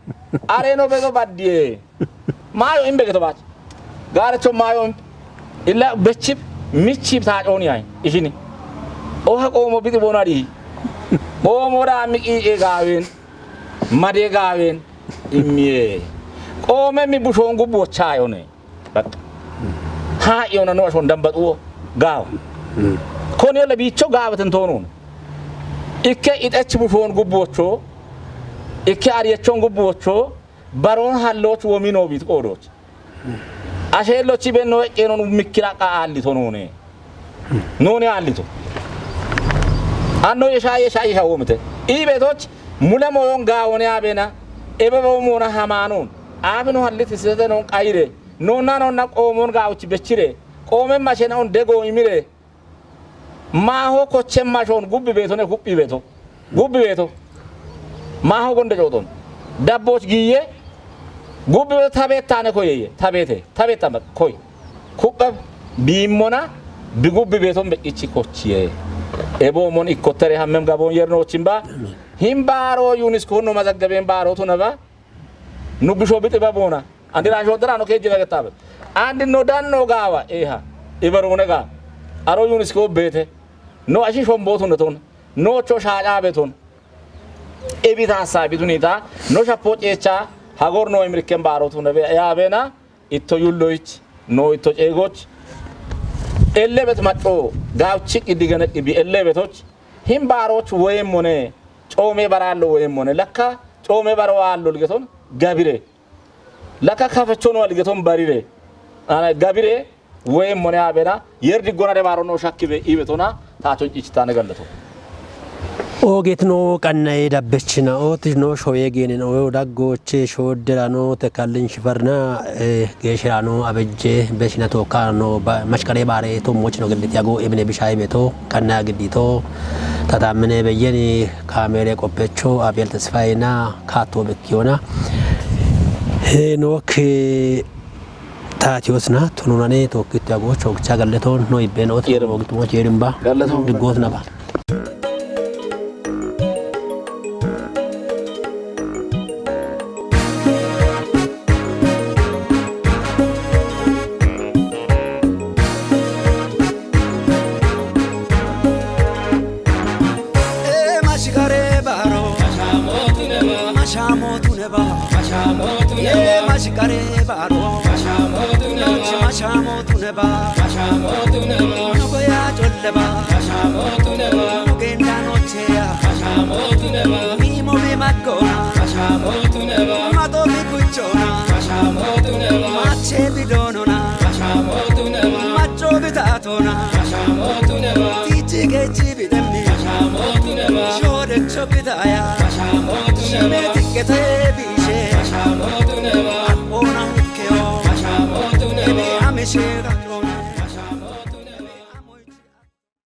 Are no beeto baddiye. Maayo imbe geto baach. Gaaracho maayo imbe. Illa bechib michib taacooni ay. Ishini. Oha qoomo biti boona dii. Qoomo daa miqii ee gaaween. Madee gaaween. Immiye. Qoome mi bushoon gubbu wochaayone. Baqqa. Haa iyona no ashon dambaxuwo. Gaawa. Koni yolla biicho gaawaten toonoon. Ikke ixech bushoon gubbu wochoo. Ikke ariyechoon gubbu wochoo. Baroon hallooch womi noo biit qoodooch. Asheellochi benno eqqeenon mikkira qa aallito noone. Noone aallito. Anno yesha yesha yesha woomte. Ii beetoch mule moyon gaawone abeena. Ebe bo moona hamaanoon. Aafino hallit sisete noon qayire. Noonna noonna qoomoon gaawuchi bechire. Qoomen mashena on dego imire. Maaho koche mashon gubbi beeto ne gubbi beeto. Gubbi beeto. Maaho gonde cooton. Dabboch giiye. Gubbi beeto tabeettane koyeye. Tabeete. Tabeettan baq koy. Kubbab biimmona bi gubbi beeton beqichi kochiye. Ebo mon ikkotere hammem gabon yerno chinba. Him baaro UNESCO no mazaggaben baaro tunaba. Nu bisho biti ba boona. Andi ra shodara no keje na gatabe. Andi no dan no gaawa. Eha. Ibarone ga. Aro UNESCO beete. No ashi shombotu ne ton. No cho shaja beton. Ebi ta hasabi tunita. No shapo cecha. Hagor no imriken baaro tunaba. Ya bena. Itto yulloyich. No itto ceegoch. Ellebet macho. Gaawchi idigane ibi ellebetoch. Him baaroch woyemmone. Coome baraallo woyemmone. Lakka coome baro aallo ligeton. Gabire. Lakka kafechono ligeton barire. Ana gabire woyemmone abena. Yer diggona de baaro no shakkibe ibetona. Taachon cichitane gallato. Ogeetino qanna'e dabbechina'o tino shoye geenin oyo daggooche shoodderano tekallin shifarna, eh, geeshirano abejje beshina tookkaano ba-, mashqaree baare tommochino gilliti ago ebine bishaye beeto qanna'a giddito tataamine beyyeni kaameere qophecho Abeel Tesfayena kaatto bekkiyona. Henook, eh, Taatiyosna tununane tookkitti agoo choogicha gallatoon no ibbeen oot Yerim. Oogituma jeerimba Gallatoon. Diggootnaba. Ee, mashigare baro. Mashamo tuneba. Mashamo tuneba. Mashamo tuneba. Ee, mashigare baro. Mashamo tuneba. Mashamo tuneba. Mashamo tuneba. Nugo ya jolleba. Mashamo tuneba. Nugendano cheya. Mashamo tuneba. Mimo be makona. Mashamo tuneba. Mato bi kuchona. Mashamo tuneba. Mache bidonona. Mashamo tuneba. Macho bitatona. Mashamo